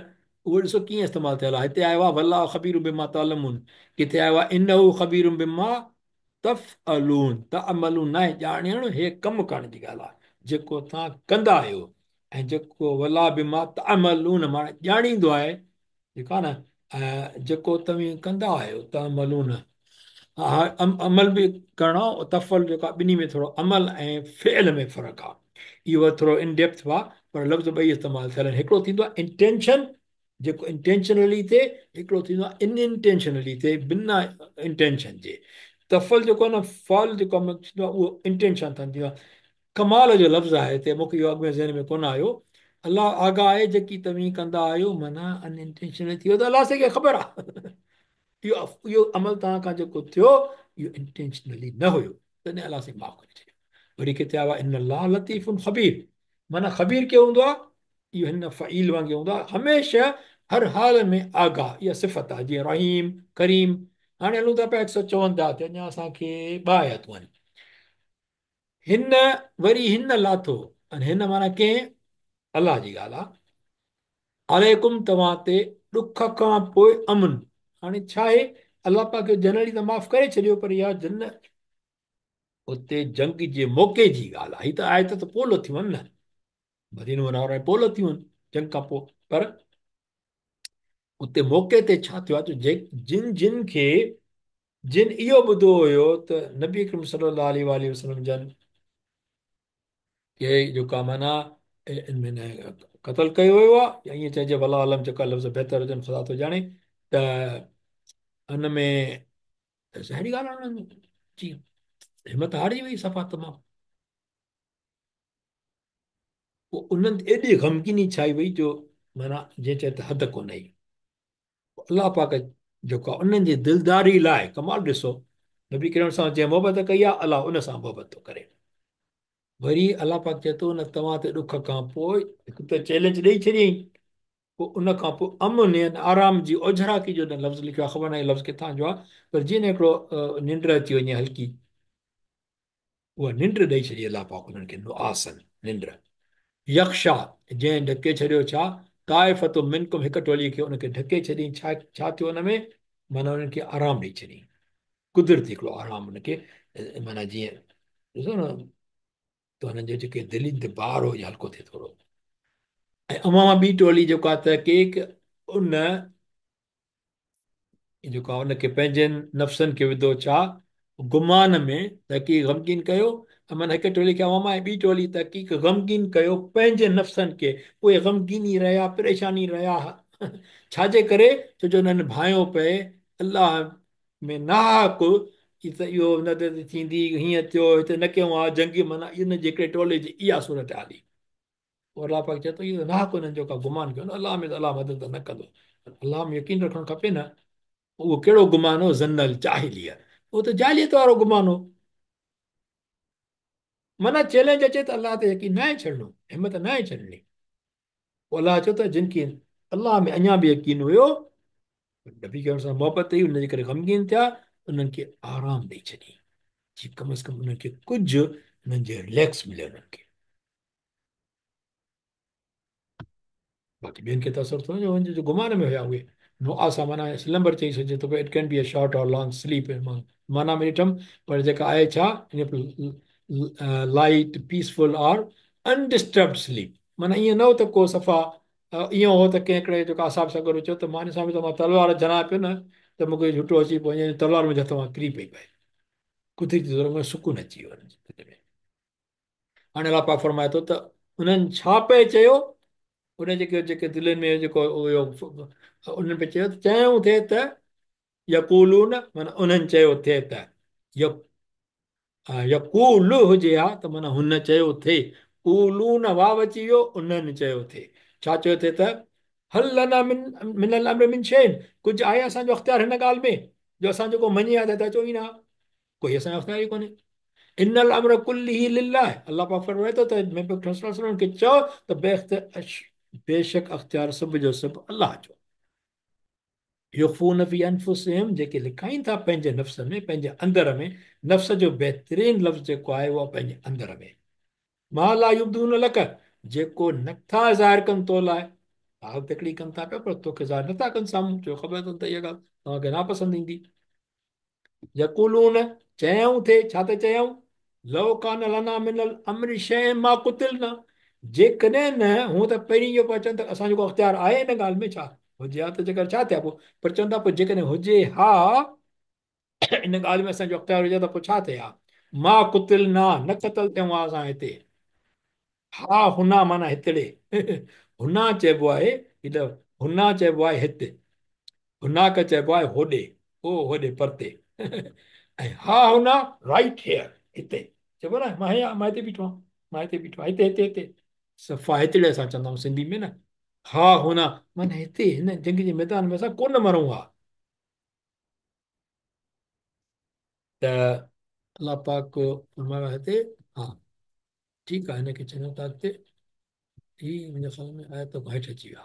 اهو ڏسو ڪيئن استعمال ٿيل آهي. هتي آيو آهي والله خبير بما تعلمون، ڪٿي آيو آهي انه خبير بما تفعلون. تعملون ناهي ڄاڻڻ، هي ڪم ڪرڻ جي ڳالهه آهي جيڪو توهان ڪندا آهيو. ۽ جيڪو والله بما تعملون معنيٰ ڄاڻيندو آهي جيڪو آهي نه جيڪو توهين ڪندا آهيو تعملون عمل به ڪرڻو تفعل جيڪو آهي ٻنهي ۾ ٿورو عمل ۽ فعل ۾ فرق آهي اهو ٿورو ان ڊيپٿ آهي پر لفظ ٻئي استعمال ٿيل آهن هڪڙو ٿيندو آهي انٽينشن جيڪو انٽينشنلي ٿئي هڪڙو ٿيندو آهي ان انٽينشنلي ٿئي بنا انٽينشن جي تفعل جيڪو آهي نه فعل جيڪو عمل ٿيندو آهي اهو انٽينشن سان ٿيندو آهي ڪمال جو لفظ آهي هتي مون کي اهو اڳ ۾ ذهن ۾ ڪونه آيو. الله آگاهه آهي جيڪي توهين ڪندا آهيو معنيٰ ان انٽينشنلي ٿي ويو ته الله سائين کي خبر آهي اهو اهو عمل توهان کان جيڪو ٿيو اهو انٽينشنلي نه هيو تڏهن الله سائين معاف ڪري ڇڏيو. وري ڪٿي آيو آهي ان الله لطيف خبير معنيٰ خبير ڪير هوندو آهي اهو هن فعيل وانگي هوندو آهي هميشه هر حال ۾ آگاهه اها صفت آهي جيئن رحيم ڪريم هاڻي هلون ٿا پيا 154 تي اڃا اسان کي ٻه آيتون آهن. هن وري هن لاٿو ۽ هن معنيٰ ڪنهن؟ الله جي ڳالهه آ. عليڪم توهان تي ڏک کان پوء امن. هاڻي ڇا آهي؟ الله پاڪ جنرلي ته معاف ڪري ڇڏيو پر اها جن اتي جنگ جي موقعي جي ڳالهه آ. هي ته آيت ته پوء لٿيون آهن نه. مدينه منوره ۾ پوء لٿيون آهن جنگ کان پوء پر اتي موقعي تي ڇا ٿيو آهي جو جن جن کي جن اهو ٻڌو هيو ته نبي اڪرم صلي الله عليه واٰله وسلم جن کي جيڪا معنيٰ قتل ڪيو ويو آهي يا ائين چئجي والله اعلم جيڪا لفظ بهتر هجن خدا ٿو ڄاڻي ته ان ۾ ظاهري ڳالهه آهي انهن جي همت هارجي وئي صفا تمام پوء انهن تي ايڏي غمگيني ڇائي وئي جو معنيٰ جنهن چئي ته حد ڪونه هئي. پوء الله پاڪ جيڪو آهي انهن جي دلداري لاء ڪمال ڏسو نبي ڪريم سان جنهن محبت ڪئي آهي الله ان سان محبت ٿو ڪري. وري الله پاڪ چئي ٿو نه توهان تي ڏک کان پوء هڪ ته چئلينج ڏئي ڇڏيائين پوء ان کان پوء امن يعني آرام جي اوجهراڪي جو لفظ لکيو آهي خبر ناهي لفظ ڪٿان جو آهي پر جيئن هڪڙو ننڊ اچي وڃي هلڪي اها ننڊ ڏئي ڇڏي الله پاڪ انهن کي نعاسا ننڊ يغشيٰ جنهن ڍڪي ڇڏيو ڇا طائفة منڪم هڪ ٽولي کي ان کي ڍڪي ڇڏيائين ڇا ڇا ٿيو ان ۾ معنيٰ انهن کي آرام ڏئي ڇڏيائين قدرتي هڪڙو آرام ان کي معنيٰ جيئن ڏسو نه ته انهن جي جيڪي دلين تي بار هو هلڪو ٿئي ٿورو ۽ اوهان مان ٻي ٽولي جيڪو آهي تحقيق ان جيڪو آهي ان کي پنهنجن نفسن کي وڌو ڇا گمان ۾ تحقيق غمگين ڪيو ۽ معنيٰ هڪ ٽولي کي اوهان مان ۽ ٻي ٽولي تحقيق غمگين ڪيو پنهنجن نفسن کي اهي غمگين ئي رهيا پريشان ئي رهيا ڇا جي ڪري ڇو جو انهن ڀانيو پئي الله ۾ ناحق ته اهو مدد ٿيندي هيئن ٿيو هتي نه ڪيون ها جنگ معنيٰ ان جي هڪڙي ٽولي جي اها صورتحال هئي. پوء الله پاڪ چئي ٿو اهو ناحق انهن جو ڪا گمان ڪيو نه الله ۾ ته الله مدد نه ڪندو الله ۾ يقين رکڻ کپي نه اهو ڪهڙو گمان هو ظن الجاهليه اهو ته جاهليت وارو گمان هو معنيٰ چئلينج اچي ته الله تي يقين ناهي ڇڏڻو همت ناهي ڇڏڻي پوء الله چيو ته جن کي الله ۾ اڃا به يقين هيو نبي ڪريم سان محبت هئي ان جي ڪري غمگين ٿيا انهن کي آرام ڏئي ڇڏي جي ڪم از ڪم انهن کي ڪجهه انهن جي رليڪس ملي انهن کي باقي ٻين کي ته اثر ٿو جو جو گمان ۾ هيا اهي نعاسا معنيٰ سلمبر چئي سگهجي ٿو it can be a short or long sleep معنيٰ ۾ ڏٺم پر جيڪا آهي ڇا لائٽ پيسفل اور انڊسٽربڊ سليپ معنيٰ ائين نه هو ته ڪو صفا ائين هو ته ڪنهن هڪڙي جيڪو اصحاب سڳورو چيو ته مان ڏسان پيو ته مان تلوار جهلان پيو نه ته مون کي جهٽو اچي پيو وڃي تلوار منهنجي هٿ مان ڪري پئي پئي. قدرتي طور ۾ سڪون اچي ويو انهن جي دل ۾. هاڻي الله پاڪ فرمائي ٿو ته انهن ڇا پئي چيو؟ انهن جيڪي جيڪي دلين ۾ جيڪو هيو انهن پئي چيو ته چيائون ٿي ته يقولون معنيٰ انهن چيو ٿي ته يقول هجي ها ته معنيٰ هن چيو ٿي قولون واو اچي ويو انهن چيو ٿي ڇا چيو ٿي ته هل لنا من من الامر من شيء ڪجهه آهي اسان جو اختيار هن ڳالهه ۾ جو اسان جيڪو مڃي ها ته اچون ئي نه ها ڪوئي اسان جو اختيار ئي ڪونهي ان الامر ڪله لله الله پاڪ فرمائي ٿو ته محبوب صلي الله عليه وسلم کي چئو ته بيشڪ اختيار سڀ جو سڀ الله جو يخفون في انفسهم جيڪي لڪائين ٿا پنهنجي نفس ۾ پنهنجي اندر ۾ نفس جو بهترين لفظ جيڪو آهي اهو پنهنجي اندر ۾ ما لا يبدون لڪ جيڪو نٿا ظاهر ڪن تو لاء ڳالهه تڪڙي ڪن ٿا پيا پر توکي ظاهر نٿا ڪن سامهون جو خبر اٿن ته اها ڳالهه توهان کي ناپسند ايندي يقولون چيائون ٿي ڇا ته چيائون لو ڪان لنا من الامر شيء ما قتلنا جيڪڏهن نه هونء ته پهرين اهو پيا چون ته اسان جو ڪو اختيار آهي ان ڳالهه ۾ ڇا هجي ها ته جيڪر ڇا ٿئي ها پوء پر چون ٿا پوء جيڪڏهن هجي ها ان ڳالهه ۾ اسان جو اختيار هجي ها ته پوء ڇا ٿئي ها ما قتلنا نه قتل ٿيون ها اسان هتي ها هنا معنيٰ هتڙي هنا چئبو آهي هنا چئبو آهي هت هناڪ چئبو آهي هوڏي او هوڏي پرتي ۽ ها هنا رائيٽ هيئر هتي چئبو نه مان هيا مان هتي بيٺو آهيان مان هتي بيٺو آهيان هتي هتي هتي صفا هتڙي اسان چوندا آهيون سنڌي ۾ نه ها هنا معنيٰ هتي هن جنگ جي ميدان ۾ اسان ڪونه مرون ها ته الله پاڪ فرمايو هتي ها ٺيڪ آهي هن کي ڇڏيون ٿا اڳتي هي منهنجي خيال ۾ آيت هيٺ اچي ويا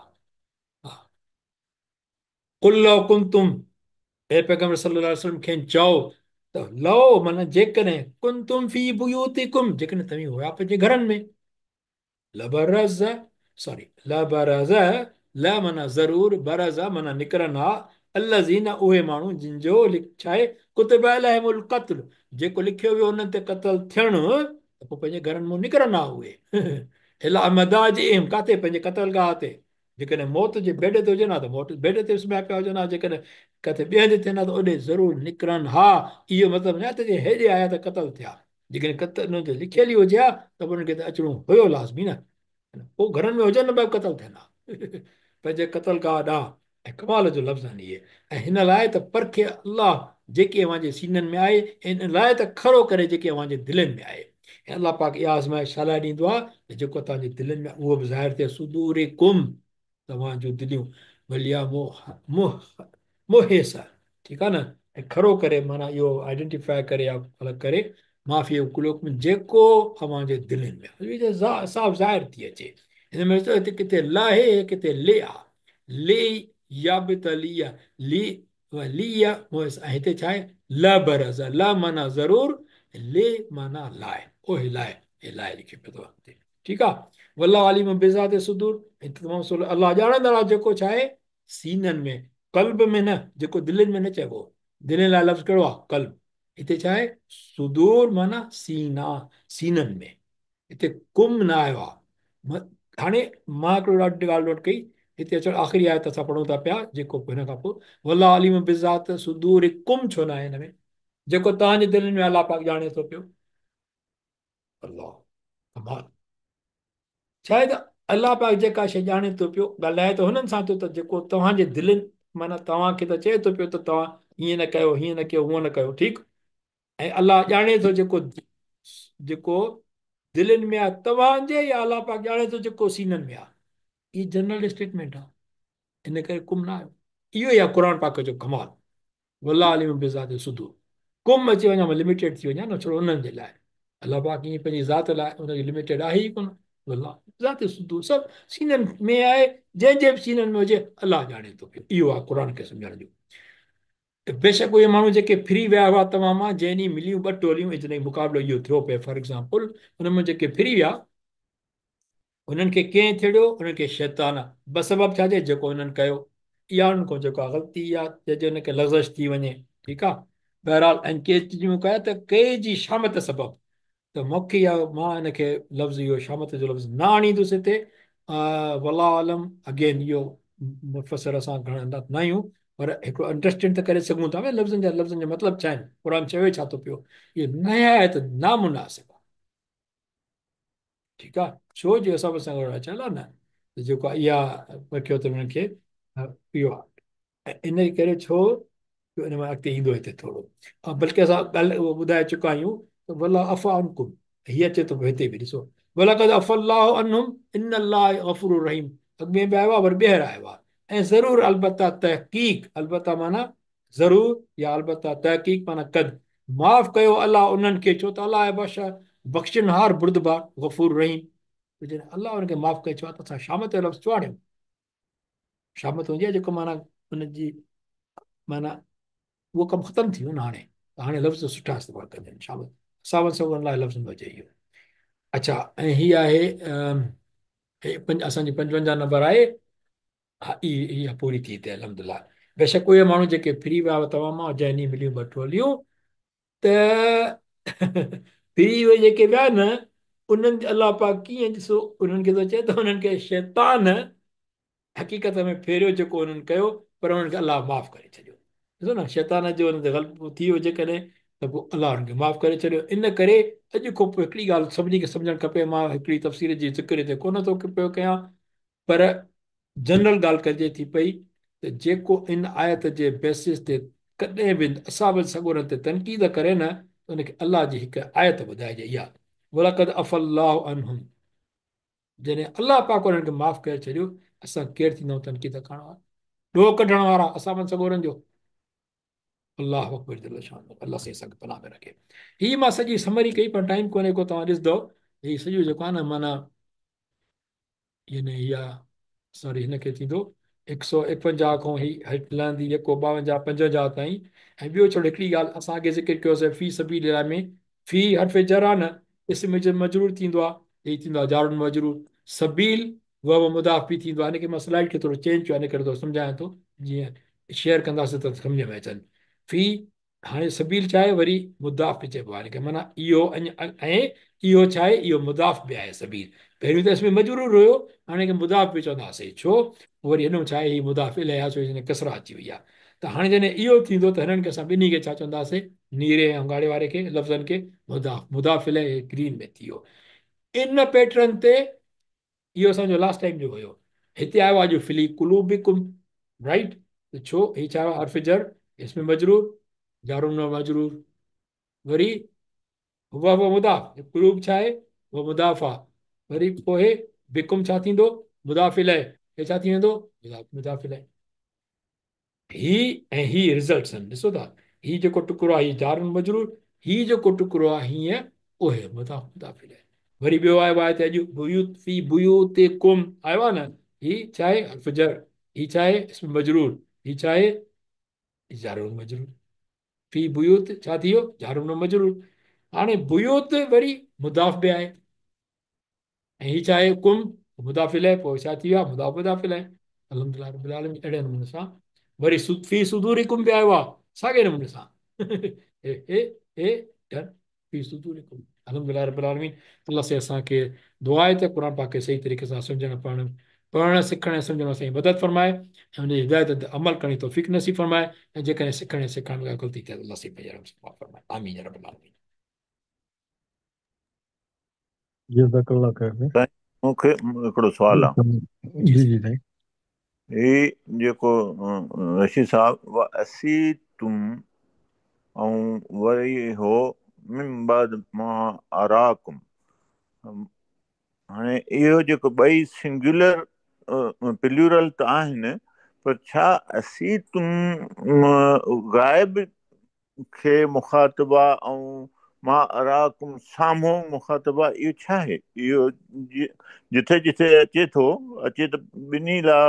ها قل لو ڪنتم اي پيغمبر صلي الله عليه وسلم کين چئو ته لو معنيٰ جيڪڏهن ڪنتم في بيوتڪم جيڪڏهن توهين هيا پنهنجي گهرن ۾ لبرز سوري لبرز ل معنيٰ ضرور برز معنيٰ نڪرن ها الذين اهي ماڻهو جن جو ڇا آهي ڪتب عليهم القتل جيڪو لکيو ويو انهن تي قتل ٿيڻ ته پوء پنهنجي گهرن مان نڪرن ها اهي الي مضاجعهم ڪاٿي پنهنجي قتل گاهه تي جيڪڏهن موت جي بيڊ تي هجن ها ته موت بيڊ تي سمهيا پيا هجن ها جيڪڏهن ڪٿي ٻئي هنڌ ٿين ها ته اوڏي ضرور نڪرن ها اهو مطلب نه آهي ته جي هيڏي آيا ته قتل ٿيا جيڪڏهن قتل انهن تي لکيل ئي هجي ها ته به انهن کي ته اچڻو هيو لازمي نه پوء گهرن ۾ هجن نه به قتل ٿين ها پنهنجي قتل گاهه ڏانهن ۽ ڪمال جو لفظ آهن اهي ۽ هن لاء ته پرکي الله جيڪي اوهان جي سينن ۾ آهي ۽ ان لاء ته کرو ڪري جيڪي اوهان جي دلين ۾ آهي ۽ الله پاڪ اها آزمائش ڇا لاء ڏيندو آهي ته جيڪو توهان جي دلين ۾ آهي اهو به ظاهر ٿئي صدورڪم توهان جون دليون وليمحص ٺيڪ آهي نه ۽ کرو ڪري معنيٰ اهو آئيڊنٽيفائي ڪري يا الڳ ڪري ما في قلوبڪم جيڪو اوهان جي دلين ۾ آهي صاف ظاهر ٿي اچي هن ۾ هتي ڪٿي ل آهي ڪٿي لي آهي لي يبتلي لي لي ۽ هتي ڇا آهي لبرز ل معنيٰ ضرور لي معنيٰ لاء اوهي لاء هي لاء لکيو پيو اٿو ٺيڪ آهي والله عليم بذات الصدور تمام سولو الله ڄاڻندڙ آهي جيڪو ڇا آهي سينن ۾ قلب ۾ نه جيڪو دلين ۾ نه چئبو دلين لاء لفظ ڪهڙو آهي قلب هتي ڇا آهي صدور معنيٰ سينا سينن ۾ هتي ڪم نه آيو آهي هاڻي مان هڪڙو ڏاڍي ڳالهه نوٽ ڪئي هتي اچڻ آخري آيت اسان پڙهون ٿا پيا جيڪو هن کان پوء والله عليم بذات صدورڪم ڇو نه آهي هن ۾ جيڪو توهان جي دلين ۾ الله پاڪ ڄاڻي ٿو پيو الله ڪمال ڇا آهي ته الله پاڪ جيڪا شيء ڄاڻي ٿو پيو ڳالهائي ته هنن سان ٿو ته جيڪو توهان جي دلين معنيٰ توهان کي ته چئي ٿو پيو ته توهان هيئن نه ڪيو هيئن نه ڪيو هونئن نه ڪيو ٺيڪ ۽ الله ڄاڻي ٿو جيڪو جيڪو دلين ۾ آهي توهان جي يا الله پاڪ ڄاڻي ٿو جيڪو سينن ۾ آهي هي جنرل اسٽيٽمينٽ آهي ان ڪري ڪم نه آيو اهو ئي آهي قرآن پاڪ جو ڪمال والله عليم بذات الصدور ڪم اچي وڃان لميٽيڊ ٿي وڃان نه ڇڙو انهن جي لاء الله پاڪ ائين پنهنجي ذات لاء ان جي لميٽيڊ آهي ئي ڪونه والله بذات الصدور سڀ سينن ۾ آهي جنهن جي به سينن ۾ هجي الله ڄاڻي ٿو پيو اهو آهي قرآن کي سمجهڻ جو بيشڪ اهي ماڻهو جيڪي ڦري ويا هئا توهان مان جنهن ڏينهن مليون ٻه ٽوليون جڏهن مقابلو اهو ٿيو پئي فار ايگزامپل ان ۾ جيڪي ڦري ويا انهن کي ڪنهن ٿيڙيو؟ انهن کي شيطان، بسبب ڇا جي؟ جيڪو انهن ڪيو. اها انهن کان جيڪا غلطي آ، جنهن جي انهن کي لغزش ٿي وڃي. ٺيڪ آ. بهرحال ۽ ڪي ترجمو ڪيا ته ڪي جي شامت سبب ته مون کي اها مان ان کي لفظ اهو شامت جو لفظ نه آڻيندس هتي. والله عالم اگين اهو مفسر اسان گهڻا نه آهيون پر هڪڙو انڊرسٽينڊ ته ڪري سگهون ٿا لفظن جا مطلب ڇا آهن، قرآن چوي ڇا ٿو پيو، اهو نهايت نامناسب آهي. ٺيڪ آهي، ڇو جو اسان سان گڏ اچل آهي نه ته جيڪو اها رکيو ته انهن کي اهو آهي ان جي ڪري ڇو جو ان مان اڳتي ايندو هتي ٿورو بلڪه اسان ڳالهه اهو ٻڌائي چڪا آهيون ته والله عفا عنڪم هي اچي ٿو هتي به ڏسو ولقد عفا الله عنهم ان الله غفور رحيم اڳ ۾ به آيو آهي وري ٻيهر آيو آهي ۽ ضرور البته تحقيق البته معنيٰ ضرور يا البته تحقيق معنيٰ قد معاف ڪيو الله انهن کي ڇو ته الله آهي بخشڻهار بردبار غفور رحيم. جڏهن الله انهن کي معاف ڪري ڇڏيو ته اسان شامت جو لفظ ڇو آڻيون؟ شامت هوندي آهي جيڪو معنيٰ ان جي معنيٰ اهو ڪم ختم ٿي ويو نه هاڻي ته هاڻي لفظ سٺا استعمال ڪجن شامت اصحابن سڳورن لاء لفظ نه هجي اهو. اڇا ۽ هي آهي اسان جي 55 نمبر آهي. ها اها پوري ٿي هتي الحمدلله. بيشڪ اهي ماڻهو جيڪي ڦري ويا هئا توهان مان جنهن ڏينهن مليون ٻه ٽوليون ته ڦري اهي جيڪي ويا نه انهن الله پاڪ ڪيئن ڏسو انهن کي ٿو چئي ته انهن کي شيطان حقيقت ۾ ڦيريو جيڪو انهن ڪيو پر انهن کي الله معاف ڪري ڇڏيو. ڏسو نه شيطان جو انهن تي غلبو ٿي ويو جيڪڏهن ته پوء الله انهن کي معاف ڪري ڇڏيو. ان ڪري اڄ کان پوء هڪڙي ڳالهه سڀني کي سمجهڻ کپي مان هڪڙي تفسير جي ذڪر هتي ڪونه ٿو پيو ڪيان پر جنرل ڳالهه ڪجي ٿي پئي ته جيڪو ان آيت جي بيسس تي ڪڏهن به اصحابن سڳورن تي تنقيد ڪري نه ته ان کي الله جي هڪ آيت ٻڌائجي اها ولقد عفا الله عنهم جڏهن الله پاڪ انهن کي معاف ڪري ڇڏيو اسان ڪير ٿيندائون تنقيد ڪرڻ وارا ڏوهه ڪڍڻ وارا اصحابن سڳورن جو. الله اڪبر جل شانه الله سائين اسان کي پناهه ۾ رکي. هي مان سڄي سمري ڪئي پر ٽائيم ڪونهي ڪو توهان ڏسندو هي سڄو جيڪو آهي نه معنيٰ يعني اها سوري هن کي ٿيندو 151 کان هي هيٺ لهندي يڪو 52 55 تائين ۽ ٻيو ڇڙو هڪڙي ڳالهه اسان اڳي ذڪر ڪيوسي في سبيل الله ۾ في حرف جر آهي نه اسم مجرور ٿيندو آهي هي ٿيندو آهي جار مجرور سبيل وهو مضاف به ٿيندو آهي هن کي مان سلائيڊ کي ٿورو چينج ڪيو آهي ان ڪري ٿورو سمجهايان ٿو جيئن شيئر ڪنداسين ته سمجهه ۾ اچن في هاڻي سبيل ڇا آهي وري مضاف به چئبو آهي هن کي معنيٰ اهو ۽ اهو ڇا آهي اهو مضاف به آهي سبيل پهريون ته اسم مجرور هيو هاڻي هن کي مضاف به چونداسين ڇو وري هن ڇا آهي هي مضاف اليه آهي ڇو جو هن ڪسره اچي وئي آهي ته هاڻي جڏهن اهو ٿيندو ته هنن کي اسان ٻنهي کي ڇا چونداسين نيري ۽ ڳاڙهي واري کي لفظن کي مضاف مضاف اليه گرين ۾ ٿي ويو ان پيٽرن تي اهو اسان جو لاسٽ ٽائيم جو هيو هتي آيو آهي جو في قلوبڪم رائٽ ته ڇو هي ڇا آهي حرف جر اسم مجرور جار و مجرور وري وهو مضاف قلوب ڇا آهي هو مضاف آهي وري پوء بڪم ڇا ٿيندو مضاف اليه هي ڇا ٿي ويندو مضاف مضاف اليه هي ۽ هي رزلٽس آهن ڏسو ٿا هي جيڪو ٽڪرو آهي هي جار مجرور هي جيڪو ٽڪرو آهي هيئن اهي مضاف مضاف اليه وري ٻيو آيو آهي ته اڄ بيوت في بيوتڪم آيو آهي نه هي ڇا آهي حرف جر هي ڇا آهي اسم مجرور هي ڇا آهي جار مجرور في بيوت ڇا ٿي ويو جار مجرور هاڻي بيوت وري مضاف به آهي ۽ هي ڇا آهي ڪم مضاف اليه پوء ڇا ٿي ويو مضاف مضاف اليه الحمدلله رب العالمين اهڙي نموني سان وري في صدورڪم به آيو آهي ساڳي نموني سان هي هي هي ڊن في صدورڪم الحمدلله رب العالمين الله سائين اسان کي دعا آهي ته قرآن پاڪ کي صحيح طريقي سان سمجهڻ پڙهڻ پڙهڻ سکڻ ۽ سمجهڻ اسان جي مدد فرمائي ۽ ان جي هدايت تي عمل ڪرڻ جي توفيق نصيب فرمائي ۽ جيڪڏهن سکڻ ۽ سيکارڻ ۾ ڪا غلطي ٿئي ته الله سائين پنهنجي رحم سان معاف فرمائي آمين يا رب العالمين. جزاڪ الله خير سائين. سائين مون کي هڪڙو سوال آ. جي جي جي سائين. هي جيڪو رشيد صاحب وعصيتم ۽ وري هو من بعد ما اراڪم هاڻي اهو جيڪو ٻئي سنگيولر پليورل ته آهن پر ڇا عصيتم غائب کي مخاطب آ ۽ ما اراڪم سامهون مخاطب آ اهو ڇا آهي؟ اهو جٿي جٿي اچي ٿو اچي ته ٻنهي لا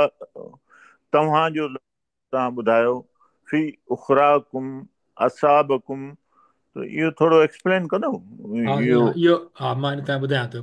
توهان جو توهان ٻڌايو في اخراڪم اصابڪم ته اهو ٿورو ايڪسپلين ڪندو ها اهو اهو ها مان تان ٻڌايان ٿو.